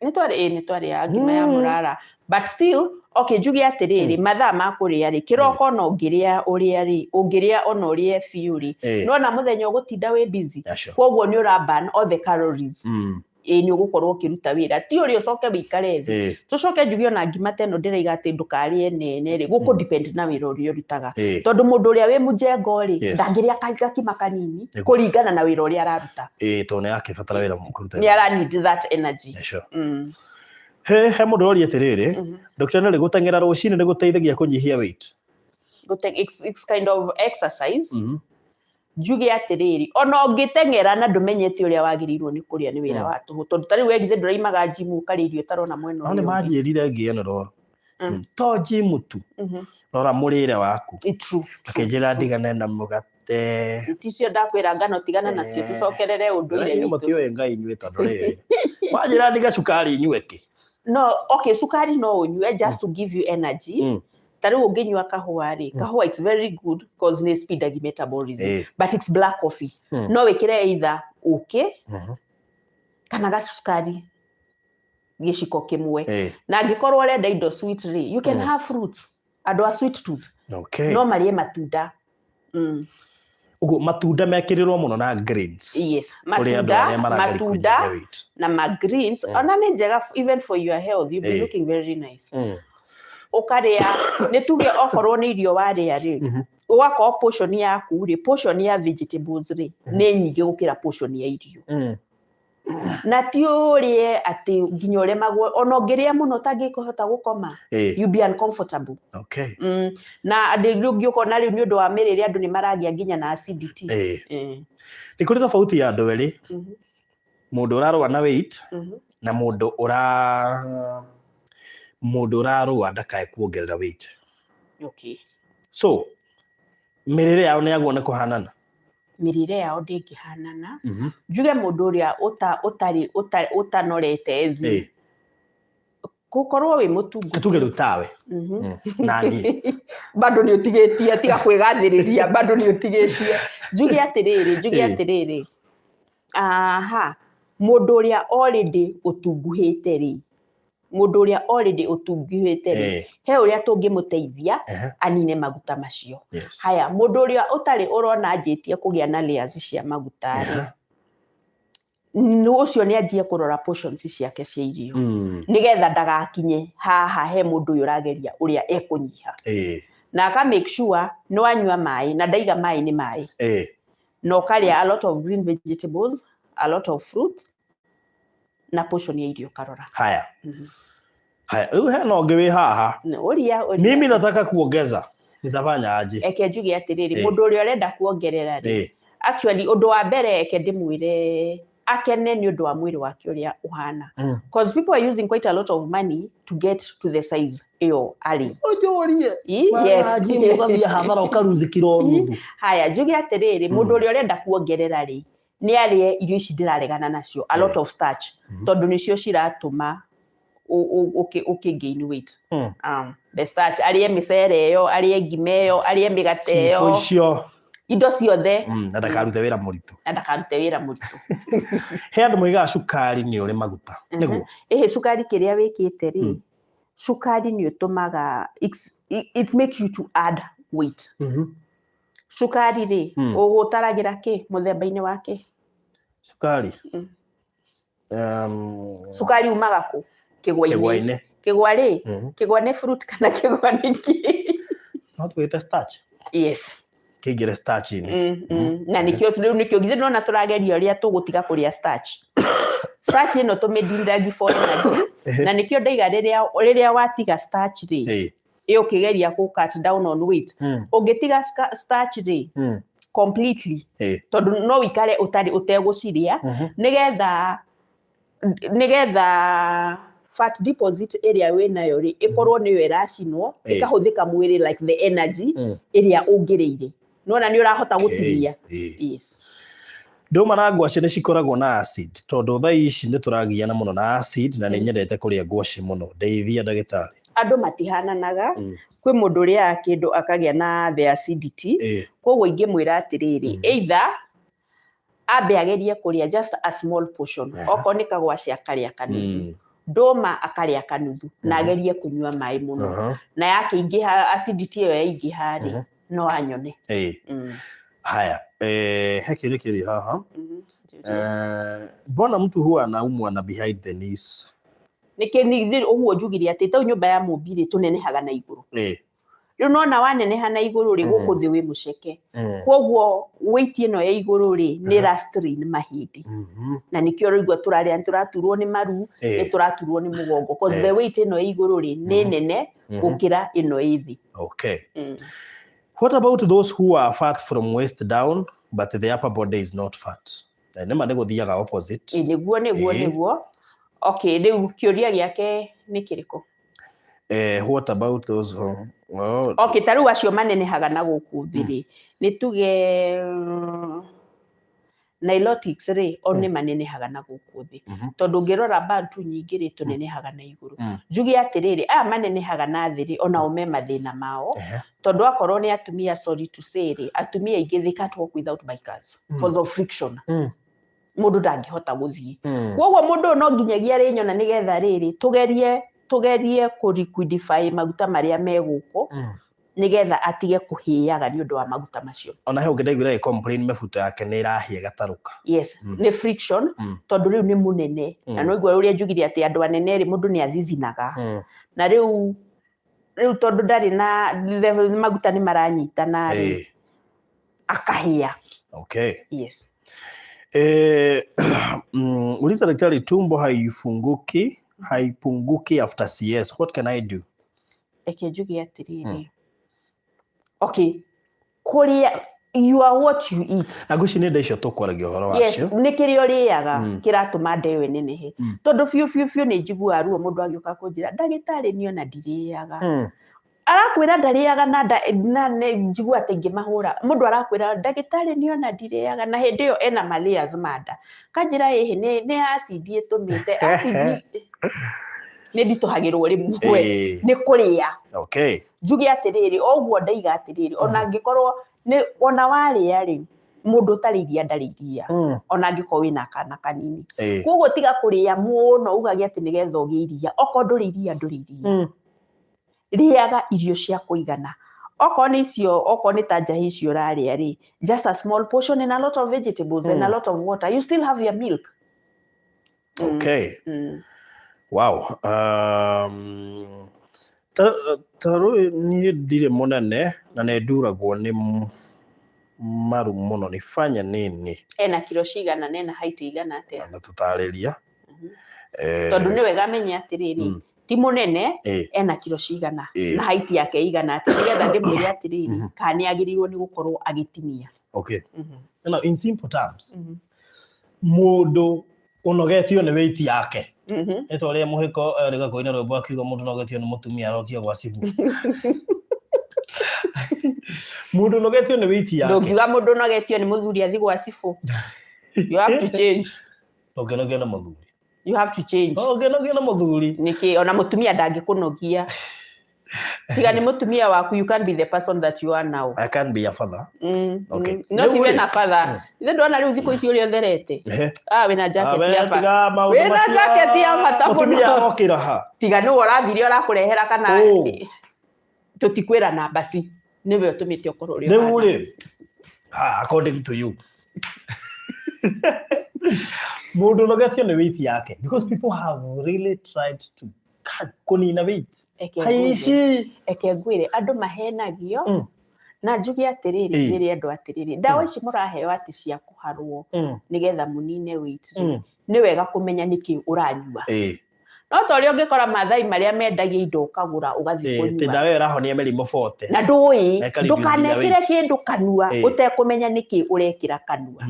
B: Nĩ twarĩ, ĩ, nĩ twarĩaga ngima ya mũrara, but still, okay, njuge atĩrĩrĩ, mathaa ma kũrĩa rĩ, kĩroko ona ũngĩrĩa ũrĩa rĩ, ũngĩrĩa ona ũrĩe biũ rĩ, nĩwona mũthenya ũgũtinda wĩ busy. Koguo nĩ ũra burn all the calories. Ĩ, nĩ ũgũkorwo ũkĩruta wĩra, ti ũrĩa ũcoke wĩikare thĩ. Tũcoke njuge ona ngima ta ĩno ndĩraiga atĩ ndũkarĩe nene rĩ, gũkũ depend na wĩra ũrĩa ũrutaga, tondũ mũndũ ũrĩa wĩ mũjengo rĩ, ndangĩrĩa gakima kanini, kũringana na wĩra ũrĩa araruta.
A: Ĩĩ, tondũ nĩ akĩbatara wĩra kũruta.
B: Nĩ ara need that energy.
A: Yeah, sure. He mũndũ ũroria atĩrĩrĩ, Dr. Nelly, gũteng'era rũcinĩ nĩ gũteithagia kũnyihia weight?
B: It's kind of exercise. Njuge atĩrĩrĩ, ona ũngĩteng'era na ndũmenyete ũrĩa wagĩrĩirwo nĩ kũrĩa, nĩ wĩra wa tũhũ, tondũ ta rĩu we githĩ ndũraimaga gym ũkarĩa irio ũtarona mwena
A: No nĩ
B: ũrĩa ũngĩ?
A: Manjĩrire ngĩenrol, to gym tu, rora mũrĩre waku.
B: It's true.
A: Akĩnjĩra ndigane na mũgate.
B: Ticio ndakwĩra, ngano tigana nacio, tũcokerere ũndũire
A: Inyuĩ
B: witũ.
A: Mũtiũĩ Ngai inyuĩ, tondũ rĩrĩ, wanjĩra ndiga cukari, nyue kĩ?
B: No, okay, cukari no ũnyue just to give you energy. Ta rĩu ũngĩnyua kahũa rĩ, kahũa, it's very good cause nĩ speedagi metabolism, but it's black coffee. No wĩkĩre either ũkĩ kana gacukari. Gĩciko kĩmwe. Na angĩkorwo ũrenda indo sweet rĩ, you can have fruits. Andũ a sweet tooth no marĩe matunda.
A: Ũguo matunda mekĩrĩrwo mũno na greens.
B: Yes.
A: Kũrĩ andũ
B: Matunda.
A: Arĩa marageria
B: Matunda
A: kũnyihia weight.
B: Na ma greens. Ona nĩ njega even for your health, you'll be looking very nice. Ũkarĩa, nĩ tuge okorwo nĩ irio warĩa rĩ, ũgakorwo portion yaku rĩ, portion ya vegetables rĩ, nĩ nyingĩ gũkĩra portion ya irio. Na ti ũrĩe atĩ nginya ũremagwo, ona ũngĩrĩa mũno ũtangĩkũhota gũkoma, you be uncomfortable. Na andũ rĩu ũkona rĩu nĩ ũndũ wa mĩrĩre andũ nĩ maragĩa nginya na acidity.
A: Nĩ kũrĩ tofauti ya andũ erĩ, mũndũ ũrarũa na weight na mũndũ ũrarũa ndakae kuongerera weight. So mĩrĩre yao nĩ yagwo nĩ kũhanana?
B: Mĩrĩre yao ndĩngĩhanana. Njuge mũndũ ũrĩa ũtarĩ ũtanorete ezi gũkorwo wĩ mũtungu.
A: Tuge rĩu tawe na niĩ.
B: Bado nĩ ũtigĩtie, tiga kwĩgathĩrĩria, bado nĩ ũtigĩtie. Njuge atĩrĩrĩ, njuge atĩrĩrĩ, aha, mũndũ ũrĩa already ũtunguhĩte rĩ, mũndũ ũrĩa already ũtunguhĩte rĩ, he ũrĩa tũngĩmũteithia anine maguta macio. Haya, mũndũ ũrĩa ũtarĩ ũrona anjĩtie kũgĩa na layers cia maguta rĩ, nĩ ũcio nĩ anjie kũrora portions ciake cia irio, nĩgetha ndagakinye haha he mũndũ ũyũ ũrageria ũrĩa ekũnyiha, na aka make sure nĩ wanyua maĩ, na ndaiga maĩ nĩ maĩ, na ũkarĩa a lot of green vegetables, a lot of fruits, na portion ya irio karora.
A: Haya. Haya, rĩu hena ũngĩ wĩ haha.
B: Ũria, ũria.
A: Mimi nataka kuongeza, nitafanya aje?
B: Eke njuge atĩrĩrĩ, mũndũ ũrĩa ũrenda kuongerera rĩ, actually ũndũ wa mbere eke ndĩmwĩre akene nĩ ũndũ wa mwĩrĩ wake ũrĩa ũhana, because people are using quite a lot of money to get to the size ĩyo arĩ.
A: Ũnjũrie.
B: Yes.
A: Ũgathiĩ hathara ũkaruzi kiro nuthu.
B: Haya, njuge atĩrĩrĩ, mũndũ ũrĩa ũrenda kuongerera rĩ, nĩ arĩe irio ici ndĩraregana nacio, a lot of starch, tondũ nĩcio ciratũma ũkĩ gain weight. The starch, arĩe mĩcere ĩyo, arĩe ngima ĩyo, arĩe mĩgate
A: Cipo
B: ĩyo,
A: icio.
B: Indo ciothe.
A: Na ndakarute wĩra mũritũ.
B: Na ndakarute wĩra mũritũ.
A: He andũ moigaga cukari nĩ ũrĩ maguta, nĩguo?
B: Ĩhĩ, cukari kĩrĩa wĩkĩte rĩ, cukari nĩ ũtũmaga it makes you to add weight. Cukari rĩ, ũgũtaragĩra kĩ mũthemba-inĩ wa kĩ?
A: Cukari.
B: Cukari umaga kũ? Kĩgwa-inĩ.
A: Kĩgwa-inĩ.
B: Kĩgwa rĩ, kĩgwa nĩ fruit kana kĩgwa nĩ kĩ?
A: No twĩte starch.
B: Yes.
A: Kĩingĩre starch-inĩ.
B: Na nĩkĩo rĩu, nĩkĩo githĩ nona tũrageria ũrĩa tũgũtiga kũrĩa starch. Starch ĩno tũmĩndindangi for energy, na nĩkĩo ndaiga rĩrĩa watiga starch rĩ, ĩ ũkĩgeria kũ cut down on weight, ũngĩtiga starch rĩ completely, tondũ no wĩikare ũtarĩ ũtegũciria, nĩgetha fat deposit ĩrĩa wĩnayo rĩ, ĩkorwo nĩyo ĩracinwo, ĩkahũthĩka mwĩrĩ like the energy ĩrĩa ũngĩrĩire. Nĩwona nĩ ũrahota gũtinia. Yes.
A: Ndũma na ngwacĩ nĩ cikoragwo na acid, tondũ thaa ici nĩ tũragiana mũno na acid, na nĩ nyendete kũrĩa ngwacĩ mũno, ndeithia ndagĩtarĩ.
B: Andũ matihananaga. Kwĩ mũndũ ũrĩaga kĩndũ akagĩa na the acidity. Koguo ingĩmwĩra atĩrĩrĩ, either ambe agerie kũrĩa just a small portion, okorwo nĩ kagwacĩ akarĩa kanuthu, ndũma akarĩa kanuthu, na agerie kũnyua maĩ mũno, na yakĩingĩha acidity ĩyo yaingĩha rĩ, no anyone.
A: Haya, he kĩũria kĩrĩ haha. Mbona mtu huwa anaumwa na behind the knees?
B: Nĩkĩ ũguo njugire atĩ tau nyũmba ya mũmbi rĩ, tũnenehaga na igũrũ. Rĩu nona waneneha na igũrũ rĩ, gũkũ thĩ wĩ mũceke. Koguo weight ĩno ya igũrũ rĩ, nĩ ĩra strain mahĩndĩ. Na nĩkĩo ũraigua tũrarĩa, nĩ tũraturwo nĩ maru, nĩ tũraturwo nĩ mũgongo. 'Cause the weight ĩno ya igũrũ rĩ, nĩ nene gũkĩra ĩno ĩ thĩ.
A: What about those who are fat from waist down but the upper body is not fat? Na nĩma nĩ gũthiaga opposite.
B: Ĩ, nĩguo. Nĩguo. Okay, rĩu kĩũria gĩake nĩ kĩrĩkũ?
A: What about those who, oh.
B: Okay, ta rĩu acio manenehaga na gũkũ thĩ rĩ, nĩ tuge nilotics rĩ, o nĩ manenehaga na gũkũ thĩ. Tondũ ũngĩrora bantu nyingĩ rĩ, tũnenehaga na igũrũ. Njuge atĩrĩrĩ, aya manenehaga na thĩ rĩ, onao me mathĩna mao. Tondũ akorwo nĩ atumia, sorry to say rĩ, atumia aingĩ they can't walk without bikers because of friction. Mũndũ ndangĩhota gũthiĩ. Koguo mũndũ ũyũ no nginyagia arĩnyona nĩgetha rĩrĩ tũgerie kũ liquidify maguta marĩa me gũkũ nĩgetha atige kũhĩaga nĩ ũndũ wa maguta macio.
A: Ona he ũngĩ ndaiguire agĩ complain mĩbuto yake nĩ ĩrahĩa ĩgatarũka.
B: Yes, nĩ friction, tondũ rĩu nĩ mũnene na no igua ũrĩa njugire atĩ andũ anene rĩ, mũndũ nĩ athithinaga na rĩu tondũ ndarĩ na maguta nĩ maranyitana rĩ, akahĩa. Yes.
A: Uliza daktari, tumbo haifunguki, haipunguki after CS. What can I do?
B: Reke njuge atĩrĩrĩ, okay, kũrĩa, you are what you eat.
A: Na ngwĩciria nĩ nda icio tũkwaragia ũhoro
B: Yes,
A: wacio.
B: Nĩ kĩrĩa ũrĩaga kĩratũma nda ĩyo ĩnenehe. Tondũ biũ biũ biũ nĩ njiguaga ruo mũndũ agĩũka kũnjĩra, "Ndagĩtarĩ, niĩ ona ndirĩaga." Arakwĩra ndarĩaga na nda na nĩ njigua atĩ ingĩmahũra. Mũndũ arakwĩra, "Ndagĩtarĩ, niĩ ona ndirĩaga," na hĩndĩ ĩyo ena ma layers ma nda. Kanjĩra ĩhĩ nĩ acid ĩtũmĩte acid nĩ nditũhagĩrwo rĩmwe nĩ kũrĩa. Njuge atĩrĩrĩ, o ũguo ndaiga atĩrĩrĩ, ona angĩkorwo nĩ ona warĩa rĩ, mũndũ ũtarĩ iria ndarĩ iria, ona angĩkorwo wĩna kana kanini. Koguo tiga kũrĩa mũno ugage atĩ nĩgetha ũgĩe iria. Okorwo ndũrĩ iria, ndũrĩ iria. Rĩaga irio cia kũigana. Okorwo nĩ icio, okorwo nĩ ta njahĩ icio ũrarĩa rĩ, just a small portion and a lot of vegetables and a lot of water. You still have your milk.
A: Okay. Wow. Ta rĩu niĩ ndirĩ mũnene na nĩ nduragwo nĩ maru mũno, nifanye nini?
B: Ena kiro cigana na ena height igana atĩa?
A: Na tũtarĩria.
B: Tondũ nĩ wega amenye atĩrĩrĩ, ti mũnene, ena kiro cigana na height yake igana atĩa, nĩgetha ndĩmwĩre atĩrĩrĩ, kana nĩ agĩrĩirwo nĩ gũkorwo agĩtinia.
A: Okay. Now, in simple terms, mũndũ ũnogetio nĩ weight yake, nĩ ta ũrĩa mũhĩko erĩga kũina rwĩmbo akiuga mũndũ ũnogetio nĩ mũtumia arokia gwa cibũ. Mũndũ ũnogetio nĩ weight yake.
B: Ndũngiuga mũndũ ũnogetio nĩ mũthuri athi gwa cibũ. You have to change.
A: Ndũngĩnogio nĩ mũthuri.
B: You have to change.
A: Ndũngĩnogio nĩ mũthuri.
B: Nĩkĩ? Ona mũtumia ndangĩkũnogia. Tiga nĩ mũtumia waku, you can't be the person that you are now.
A: I can be a father. Okay.
B: Not
A: Rĩu
B: even
A: rĩ,
B: a father. Ithe ndona rĩu thikũ ici ũrĩa ũtherete. Ah, wĩna jacket
A: Ah,
B: ya bata.
A: tiga maũndũ
B: Wĩna
A: macio.
B: jacket ya bata mũno.
A: Mũtumia arokĩra ha?
B: Tiga nĩwe ũrathire ũrakũrehera kana
A: Oh.
B: tũtikwĩra namba ci nĩwe ũtũmĩte ũkorwo ũrĩa
A: Rĩu
B: ũhana.
A: rĩ, ah, according to you, mũndũ ũnogetio nĩ weight yake, because people have really tried to kũnina weight.
B: Reke ngwĩre.
A: Haici.
B: Reke ngwĩre, andũ mahenagio na njuge atĩrĩrĩ, njĩre andũ atĩrĩrĩ, ndawa ici mũraheo atĩ cia kũharwo nĩgetha mũnine weight rĩ, nĩ wega kũmenya nĩkĩ ũranyua. No ta ũrĩa ũngĩkora Mathai marĩa mendagia indo ũkagũra ũgathiĩ
A: Ĩ,
B: kũnyua
A: ti ndawa ĩyo ĩrahonia mĩrimũ 40.
B: Na ndũĩ.
A: Na ĩka reduce nginya
B: Ndũkanekĩre
A: weight.
B: kĩndũ kanua ũtekũmenya nĩkĩ ũrekĩra kanua,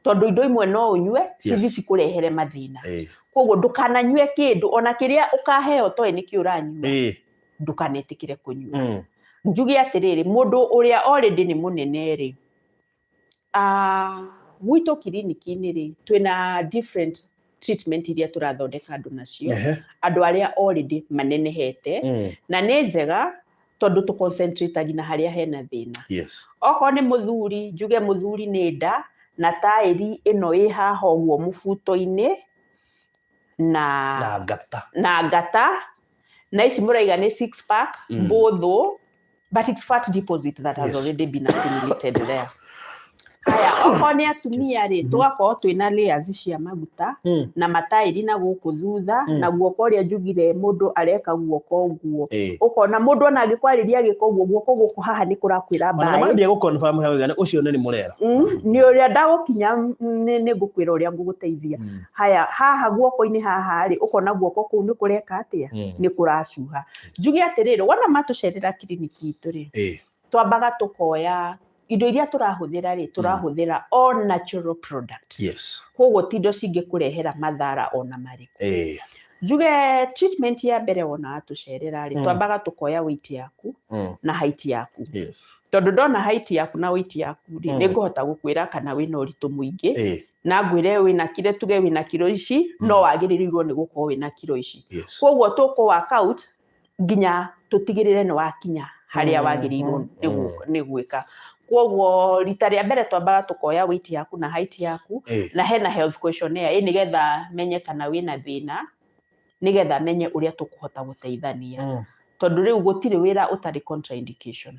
B: tondũ indo imwe no ũnyue cithi cikũrehere mathĩna. Koguo ndũkananyue kĩndũ ona kĩrĩa ũkaheo toĩ nĩkĩ ũranyua. Ndũkanetĩkĩre kũnyua. Njuge atĩrĩrĩ, mũndũ ũrĩa already nĩ mũnene rĩ, ah, gwitũ kiriniki-inĩ rĩ, twĩna different treatment iria tũrathondeka andũ nacio, andũ arĩa already manenehete, na nĩ njega tondũ tũ concentrate na harĩa hena thĩna. Okorwo nĩ mũthuri, njuge mũthuri nĩ nda na taĩri ĩno ĩ haha ũguo mũbuto-inĩ na
A: Na ngata.
B: Na ngata na ici mũraiga nĩ six pack mbũthũ, but it's fat deposit that has already been accumulated there. Haya, okorwo nĩ atumia rĩ, tũgakorwo twĩna layers cia maguta na mataĩri na gũkũ thutha na guoko ũrĩa njugire mũndũ areka guoko ũguo, ũkona mũndũ ona angĩkwarĩria agĩka ũguo, guoko gũkũ haha nĩ kũrakwĩra
A: Ona
B: mbaĩ.
A: Mambia gũ confirm he wega ũcio nĩ mũrera.
B: Nĩ ũrĩa ndagũkinya nĩ ngũkwĩra ũrĩa ngũgũteithia. Haya, haha guoko-inĩ haha rĩ, ũkona guoko kũu nĩ kũreka atĩa? Nĩ kũracuha. Njuge atĩrĩrĩ, wona matũcerera kiriniki itũ rĩ, twambaga tũkoya indo iria tũrahũthĩra rĩ, tũrahũthĩra all natural product. Koguo ti indo cingĩkũrehera mathara ona marĩkũ. Njuge treatment ya mbere wona watũcerera rĩ, twambaga tũkoya weight yaku na height yaku, tondũ ndona height yaku na weight yaku rĩ, nĩ ngũhota gũkwĩra kana wĩna ũritũ mũingĩ, na ngwĩre wĩna kiro, tuge wĩna kiro ici, no wagĩrĩirwo nĩ gũkorwo wĩna kiro ici. Koguo tũkũ work out nginya tũtigĩrĩre nĩ wakinya harĩa wagĩrĩirwo nĩ gwĩka. Koguo rita rĩa mbere twambaga tũkoya weight yaku na height yaku, na hena health questionnaire ĩ nĩgetha menye kana wĩna thĩna, nĩgetha menye ũrĩa tũkũhota gũteithania. Tondũ rĩu gũtirĩ wĩra ũtarĩ contraindication.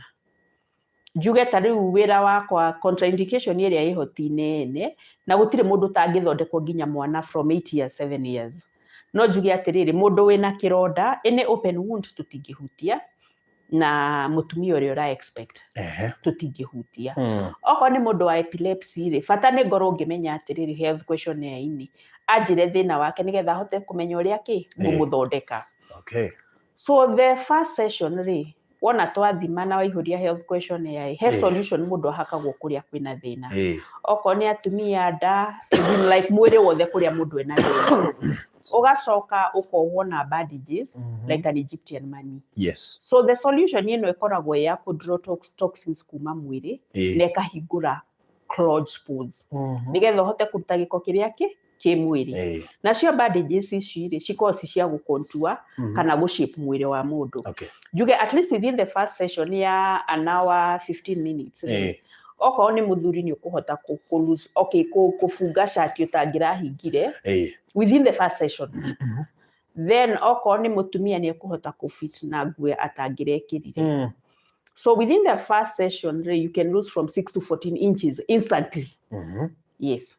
B: Njuge ta rĩu wĩra wakwa, contraindication ĩrĩa ĩho ti nene, na gũtirĩ mũndũ ũtangĩthondekwo, nginya mwana from 8 years, 7 years. No njuge atĩrĩrĩ, mũndũ wĩna kĩronda, any open wound, tũtingĩhutia, na mũtumia ũrĩa ũra expect, tũtingĩhutia. Okorwo nĩ mũndũ wa epilepsy rĩ, bata nĩ ngorwo ngĩmenya atĩrĩrĩ, health questionnaire-inĩ anjĩre thĩna wake, nĩgetha ahote kũmenya ũrĩa kĩ ngũmũthondeka. So the first session rĩ, wona twathima na waihũria health questionnaire, he solution mũndũ ahakagwo kũrĩa kwĩna thĩna. Okorwo nĩ atumia, nda, as in like mwĩrĩ wothe kũrĩa mũndũ ena thĩna, ũgacoka ũkohwo na bandages like an Egyptian mummy. So the solution ĩno ĩkoragwo ĩ ya kũ draw toxins kuma mwĩrĩ na ĩkahingũra clogged pores, nĩgetha ũhote kũruta gĩko kĩrĩa kĩ mwĩrĩ. Nacio bandages ici rĩ, cikoragwo ci cia gũcontour kana gũshape mwĩrĩ wa mũndũ. Njuge at least within the first session ya an hour 15 minutes rĩ, okorwo nĩ mũthuri, nĩ ũkũhota kũ lose, okay, kũbunga cati ũtangĩrahingire within the first session. Then okorwo nĩ mũtumia, nĩ ekũhota kũfit na nguo atangĩrekĩrire. So within the first session rĩ, you can lose from 6 to 14 inches instantly. Yes,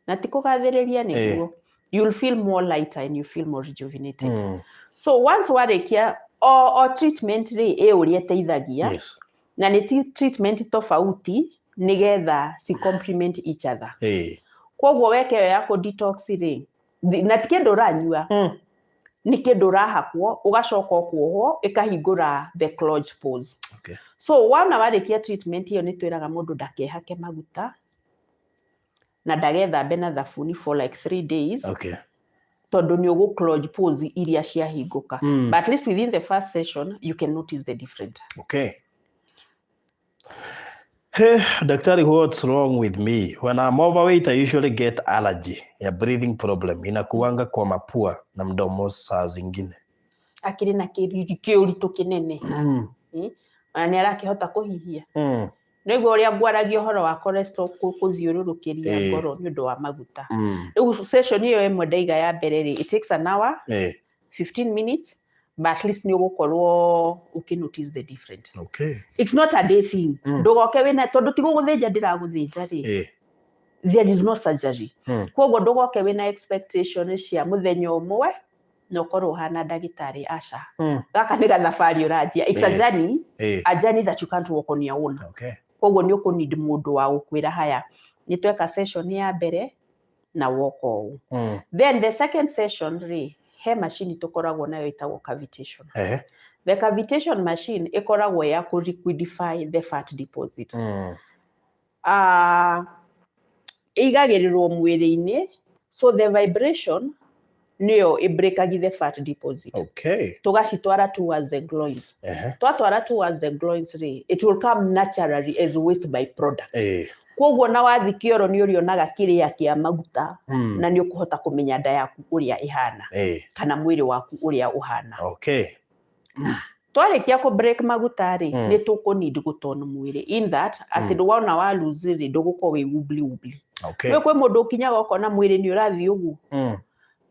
B: na ti kũgathĩrĩria, nĩguo you'll feel more lighter and you feel more rejuvenated. So once warĩkia o treatment rĩ, ĩ ũrĩa ĩteithagia, na nĩ treatment tofauti nĩgetha ci complement each other. Koguo weke ĩyo ya kũ detox rĩ, na ti kĩndũ ũranyua, nĩ kĩndũ ũrahakwo, ũgacoka ũkuohwo, ĩkahingũra the clogged pores. So wona warĩkia treatment ĩyo, nĩ twĩraga mũndũ ndakehake maguta na ndagethambe na thabuni for like 3 days, tondũ nĩ ũgũ clog pores iria ciahingũka. But at least within the first session you can notice the difference.
A: Okay. Hey, daktari, what's wrong with me? When I'm overweight, I usually get allergy ya breathing problem. Inakuanga kwa mapua na mdomo saa zingine.
B: Akĩrĩ na kĩũritũ kĩnene. Ona nĩ arakĩhota kũhihia? Nĩguo ũrĩa ngwaragia ũhoro wa cholesterol kũthiũrũrũkĩria ngoro nĩ ũndũ wa maguta. Rĩu session ĩyo ĩmwe ndaiga ya mbere rĩ, it takes an hour 15 minutes, but at least nĩ ũgũkorwo ũkĩ notice the difference. It's not a day thing. Ndũgoke wĩna, tondũ ti gũgũthĩnja ndĩragũthĩnja rĩ, there is no surgery. Koguo ndũgoke wĩna expectation cia mũthenya ũmwe na ũkorwo ũhana ndagĩtarĩ, aca. Gaka nĩ gathabarĩ ũranjia. It's a journey, a journey that you can't walk on your own. Koguo nĩ ũkũneed mũndũ wa gũkwĩra, haya, nĩ tweka session ya mbere na woka ũũ. Then the second session rĩ, he macini tũkoragwo nayo ĩtagwo cavitation. The cavitation machine ĩkoragwo ya kũ liquidify the fat deposit. Ĩigagĩrĩrwo mwĩrĩ-inĩ, so the vibration nĩyo ĩbreakagi the fat deposit. Tũgacitwara towards the groins. Twatwara towards the groins rĩ, it will come naturally as waste by product. Koguo na wathi kĩoro, nĩ ũrĩonaga kĩrĩa kĩa maguta, na nĩ ũkũhota kũmenya nda yaku ũrĩa ĩhana kana mwĩrĩ waku ũrĩa ũhana. Twarĩkia kũ break maguta rĩ, nĩ tũkũ need gũtone mwĩrĩ in that atĩ wona wa lose rĩ, ndũgũkorwo wĩ wobbly wobbly. Kwĩ mũndũ ũkinyaga ũkona mwĩrĩ nĩ ũrathiĩ ũguo.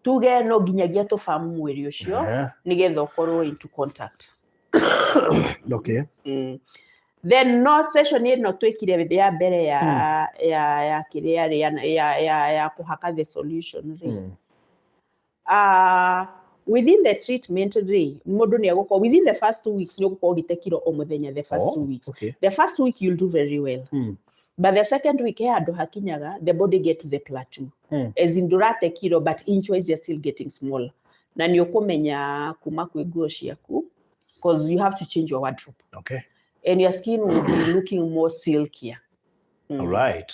B: Tuge no nginyagia tũbamu mwĩrĩ ũcio nĩgetha ũkorwo into contact. Then no session ĩno twĩkire ya mbere ya kĩrĩa rĩ, ya kũhaka the solution rĩ, within the treatment rĩ, mũndũ nĩ egũkorwo within the first 2 weeks nĩ ũgũkorwo ũgĩte kiro o mũthenya the first 2 weeks. The first week you'll do very well, but the second week he handũ hakinyaga the body get to the plateau, as in ndũrate kiro but inch wise you're still getting small, na nĩ ũkũmenya kuma kwĩ nguo ciaku, because you have to change your wardrobe and your skin will be looking more silkier.
A: All right.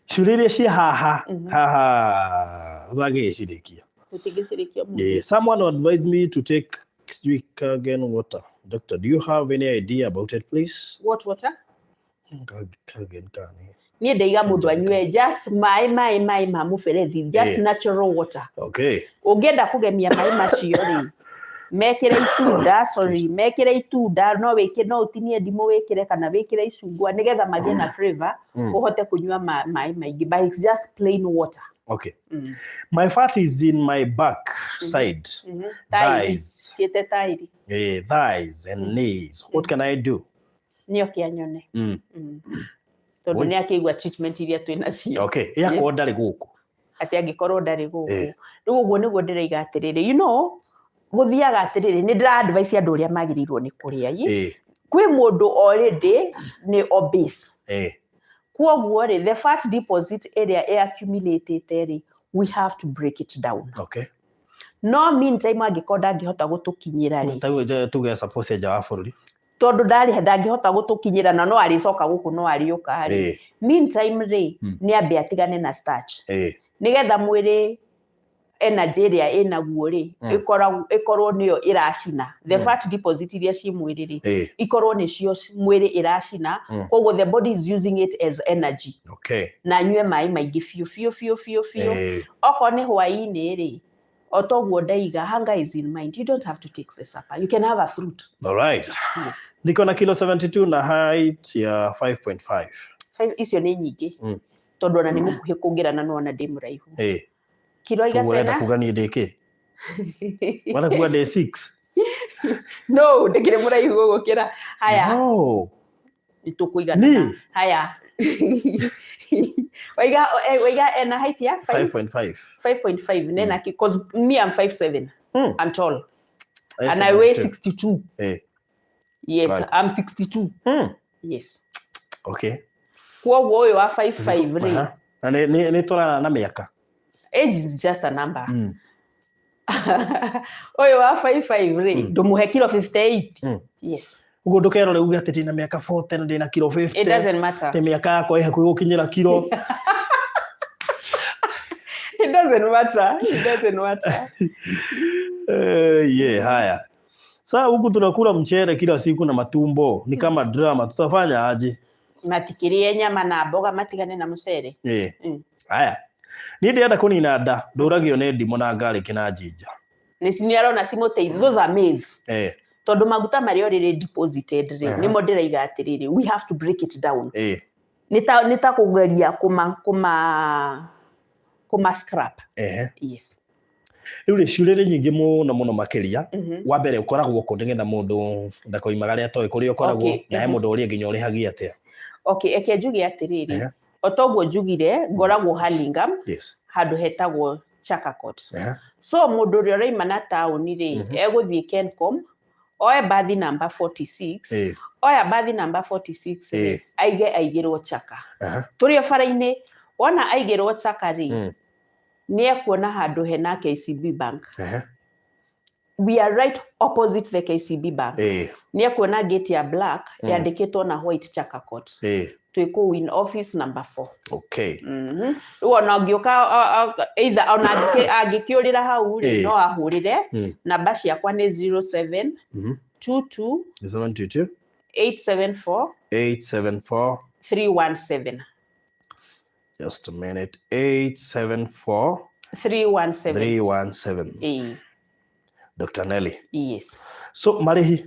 A: Ciũria iria ciĩ haha haha ũtangĩgĩcirĩkia.
B: Tũtingĩcirĩkia mũno.
A: Yeah, someone advised me to take sijui Kangen water. Doctor, do you have any idea about it, please?
B: What water?
A: Kangen kani.
B: Niĩ ndaiga mũndũ anyue just maĩ ma mũberethi, just natural water. Ũngĩenda kũgemia maĩ macio rĩ, Mekĩre itunda, sorry, mekĩre itunda, no wĩkĩ no ũtinie ndimũ wĩkĩre kana wĩkĩre icungwa nĩgetha magĩe na flavor, ũhote kũnyua maĩ maingĩ, but it's just plain water.
A: Okay. My fat is in my back side,
B: Tairi.
A: thighs,
B: Ciĩte tairi.
A: Thighs and knees. What can I do?
B: Nĩ oke anyone. Tondũ
A: Oi.
B: nĩ akĩigua treatment iria twĩ nacio.
A: Okay. Yakorwo ndarĩ gũkũ.
B: Atĩ angĩkorwo ndarĩ gũkũ, rĩu ũguo nĩguo ndĩraiga atĩrĩrĩ, gũthiaga atĩrĩrĩ, nĩ ndĩra advice andũ ũrĩa magĩrĩirwo nĩ kũrĩa ĩ. Kwĩ mũndũ already nĩ obese, kwoguo rĩ, the fat deposit ĩrĩa ĩ accumulated rĩ, we have to break it down. No meantime, angĩkorwo ndangĩhota gũtũkinyĩra rĩ,
A: Tarĩu tuge suppose nja wa bũrũri.
B: Tondũ ndarĩ ndangĩhota gũtũkinyĩra na no arĩcoka gũkũ, no arĩũka rĩ, meantime rĩ, nĩ ambe atigane na starch, nĩgetha mwĩrĩ energy ĩrĩa ĩnaguo rĩ, ĩkorwo nĩyo ĩracina the fat deposit iria ci mwĩrĩ rĩ, ikorwo nĩcio mwĩrĩ ĩracina. Koguo the body is using it as energy. Na anyue maĩ maingĩ biũ biũ biũ biũ biũ. Okorwo nĩ hwaĩ-inĩ rĩ, o toguo ndaiga, hunger is in mind, you don't have to take the supper, you can have a fruit.
A: All right.
B: Yes.
A: Niko na kilo 72 na height ya 5.5.
B: Five icio nĩ nyingĩ, tondũ ona nĩ mũkuhĩ kũngĩra na nĩwona ndĩ mũraihu. Kiro
A: Koguo ũrenda
B: igacena
A: kuga niĩ ndĩ kĩ? Ũrenda kuga ndĩ 6?
B: No, ndĩkĩrĩ mũraihu gũgũkĩra. Haya.
A: No.
B: Nĩ tũkũiganana.
A: Ni.
B: Haya, waiga waiga ena height ya 5
A: 5.5.
B: 5.5 nena, because me, I'm 5'7". I'm tall. And I weigh
A: 72.
B: 62. Yes. I'm 62. Yes. Kwoguo ũyũ wa 5'5 rĩ,
A: Aha. Na nĩ tũrana na mĩaka.
B: Age is just a number. Ũyũ wa 5'5 rĩ, ndũmũhe kilo 58. Yes.
A: Ũguo ndũkerore uge atĩ ndĩna mĩaka 40 na ndĩna kilo 50.
B: It doesn't matter.
A: Atĩ mĩaka yakwa ĩ hakuhĩ gũkinyĩra kilo.
B: It doesn't matter, it doesn't matter.
A: Yeah, haya. Sasa huku tunakula mchele kila siku na matumbo ni kama drama, tutafanya aje?
B: Matikĩrĩe nyama na mboga, matigane na mũcere.
A: Haya. Niĩ ndĩrenda kũnina nda, ndũragio nĩ ndimũ na garlic na ginger.
B: Nĩ arona cimũteithia, those are myths. Tondũ maguta marĩa already deposited rĩ, nĩmo ndĩraiga atĩrĩrĩ, we have to break it down. Nĩ ta kũgeria kũma scrap. Yes.
A: Rĩu rĩ, ciũria nyingĩ mũno mũno makĩria. Wa mbere, ũkoragwo kũ, nĩgetha mũndũ ndakoimagare atoĩ kũrĩa ũkoragwo, na he mũndũ ũrĩa nginya ũrĩhagia atĩa?
B: Okay, eke njuge atĩrĩrĩ, o toguo njugire, ngoragwo Hurlingham, handũ hetagwo Chaka Court. So mũndũ ũrĩa ũraima na taũni rĩ, egũthiĩ Kencom, oe bathi namba 46. Oya bathi namba 46 rĩ, aige aigĩrwo Chaka. Tũrĩ o bara-inĩ, wona aigĩrwo Chaka rĩ, nĩ ekuona handũ hena KCB Bank. We are right opposite the KCB Bank. Nĩ ekuona gate ya black yandĩkĩtwo na white Chaka Court. Twĩ kũu in office number 4. Rĩu ona ũngĩũka either ona angĩkĩũrĩra hau rĩ, no ahũrĩre. Namba ciakwa nĩ 07 22
A: 722
B: 874
A: 874
B: 317.
A: Just a minute. 874
B: 317.
A: 317.
B: Ĩĩ.
A: Dr. Nelly.
B: Yes.
A: So marĩhi?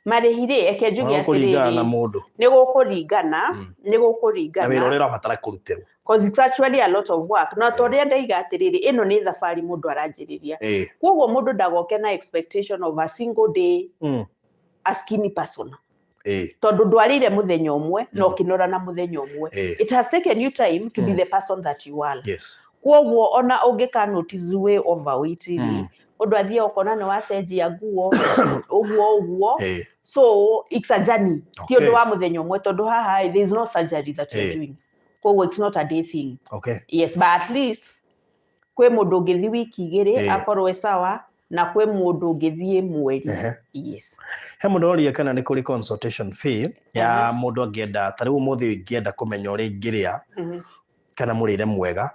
B: Marĩhi rĩ, eke njuge
A: Kũringana na
B: atĩrĩrĩ,
A: mũndũ.
B: Nĩ gũkũringana, nĩ
A: Na
B: gũkũringana.
A: Wĩra ũrĩa ũrabatara kũrutĩrwo.
B: Cause it's actually a lot of work. Na ta ũrĩa ndaiga atĩrĩrĩ, ĩno nĩ thabarĩ mũndũ aranjĩrĩria. Koguo mũndũ ndagoke na expectation of a single day a skinny person. Tondũ ndwarĩire mũthenya ũmwe na ũkĩnora na mũthenya ũmwe. It has taken you time to be the person that you are. Koguo ona ũngĩka notice way overweight rĩ, mũndũ athiĩ ũkona nĩ wacenjia nguo ũguo ũguo. So it's a journey. Ti ũndũ wa mũthenya ũmwe, tondũ haha there is no surgery that you're doing. Koguo it's not a day thing. Yes, but at least kwĩ mũndũ ũngĩthiĩ wiki 2 akorwo e sawa, na kwĩ mũndũ ũngĩthiĩ mweri. Yes.
A: He mũndũ ũroria kana nĩ kũrĩ consultation fee ya mũndũ angĩenda, ta rĩu ũmũthĩ ingĩenda kũmenya ũrĩa ingĩrĩa kana mũrĩre mwega,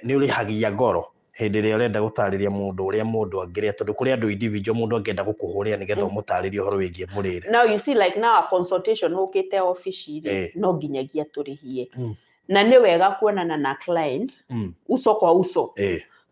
A: nĩ ũrĩhagia goro hĩndĩ ĩrĩa ũrenda gũtarĩria mũndũ ũrĩa mũndũ angĩrĩa, tondũ kũrĩ andũ individual mũndũ angĩenda gũkũhũrĩra nĩgetha ũmũtarĩrie ũhoro wĩgiĩ mũrĩre?
B: Now you see, like now a consultation ũkĩte obici rĩ, no nginyagia tũrĩhie. Na nĩ wega kuonana na client uso kwa uso.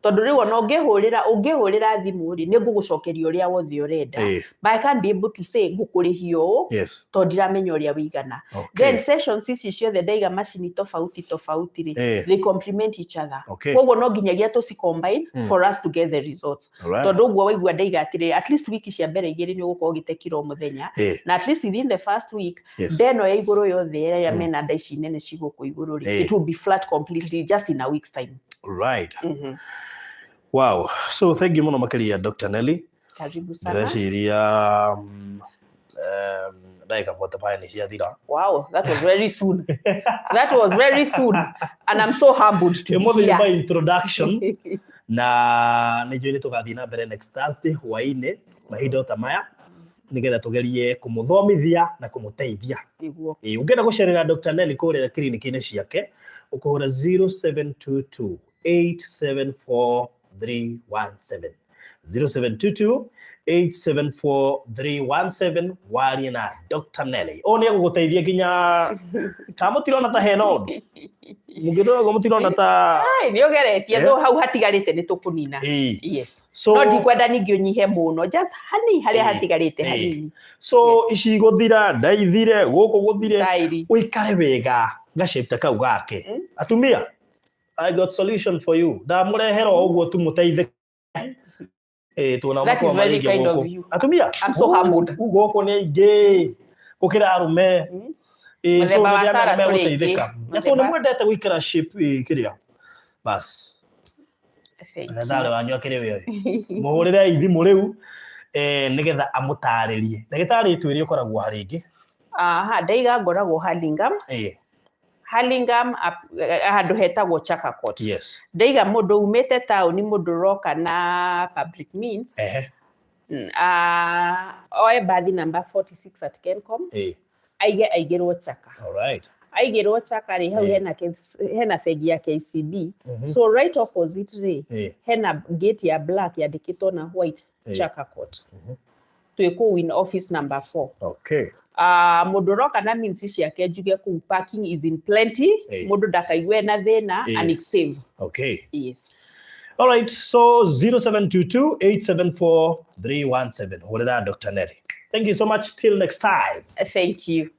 B: Tondũ rĩu ona ũngĩhũrĩra thimũ rĩ, nĩ ngũgũcokeria ũrĩa wothe ũrenda, but I can't be able to say ngũkũrĩhia ũũ, tondũ ndiramenya ũrĩa wĩigana. Then sessions ici ciothe ndaiga macini tofauti tofauti rĩ, they complement each other. Koguo no nginyagia tũci combine for us to get the results. Tondũ ũguo waigua ndaiga atĩrĩrĩ, at least wiki cia mbere igĩrĩ nĩ ũgũkorwo ũgĩte kiro o mũthenya, na at least within the first week, ndeno ya igũrũ yothe ĩrĩa mena nda ici nene ci gũkũ igũrũ rĩ, it will be flat completely just in a week's time.
A: Wow. So thank you mũno makĩria, Dr. Nelly.
B: Karibu sana.
A: Ndĩreciria ndagĩka 45 nĩ ciathira.
B: Wow, that was very soon. That was very soon. And I'm so humbled to be
A: Ũmũthĩ
B: here.
A: nĩ my introduction, na nĩ njũĩ nĩ tũgathiĩ na mbere next Thursday hwaĩ-inĩ mahinda o ta maya, nĩgetha tũgerie kũmũthomithia na kũmũteithia. Ĩĩ, ũngĩenda gũcerera Dr. Nelly kũrĩa kiriniki-inĩ ciake, ũkũhũra 0722 874 317, 0722 874 317, warie na Dr. Nelly. Ũyũ nĩ egũgũteithia nginya kana mũtirona ta hena ũndũ mũngĩndora ũguo, mũtirona ta
B: Ai, nĩ ũgeretie. Though hau hatigarĩte nĩ tũkũnina. Yes.
A: So
B: No ndikwenda ningĩ ũnyihe mũno, just hani harĩa hatigarĩte hanini.
A: So ici gũthira ndaithire gũkũ gũthire,
B: Tairi.
A: ũikare wega gashapta kau gake. Atumia, I got solution for you. Ndamũrehera o ũguo tu mũteithĩke. Tuona
B: That is very kind of you.
A: Atumia.
B: I'm so humbled.
A: Gũkũ nĩ aingĩ gũkĩra arũme. So
B: Mũthemba wa
A: nĩ
B: Sarah tũrĩ
A: megũteithĩka.
B: aingĩ.
A: Na tondũ nĩ mwendete gũikara shape kĩrĩa. Bas.
B: Thank you.
A: Ndagĩtarĩ wanyu akĩrĩ we ũyũ. Mũhũrĩre thimũ rĩu nĩgetha amũtarĩrie. Ndagĩtarĩ, twĩre ũkoragwo ha rĩngĩ.
B: Aha, ndaiga ngoragwo Hurlingham. Hurlingham, handũ hetagwo Chaka Court. Ndaiga mũndũ umĩte taũni, mũndũ ũroka na public means, oe bathi number 46 at Kencom, aige aigĩrwo Chaka. Aigĩrwo Chaka rĩ, hau hena bengi ya KCB. So right opposite rĩ, hena gate ya black yandĩkĩtwo na white, Chaka Court. Twĩ kũu in office number 4. Mũndũ ũroka na means ciake, njuge kũu parking is in plenty. Mũndũ ndakaigue na thĩna, and it's safe. Yes.
A: All right. So 0722 874 317. Hũrĩra Dr. Nelly. Thank you so much. Till next time.
B: Thank you.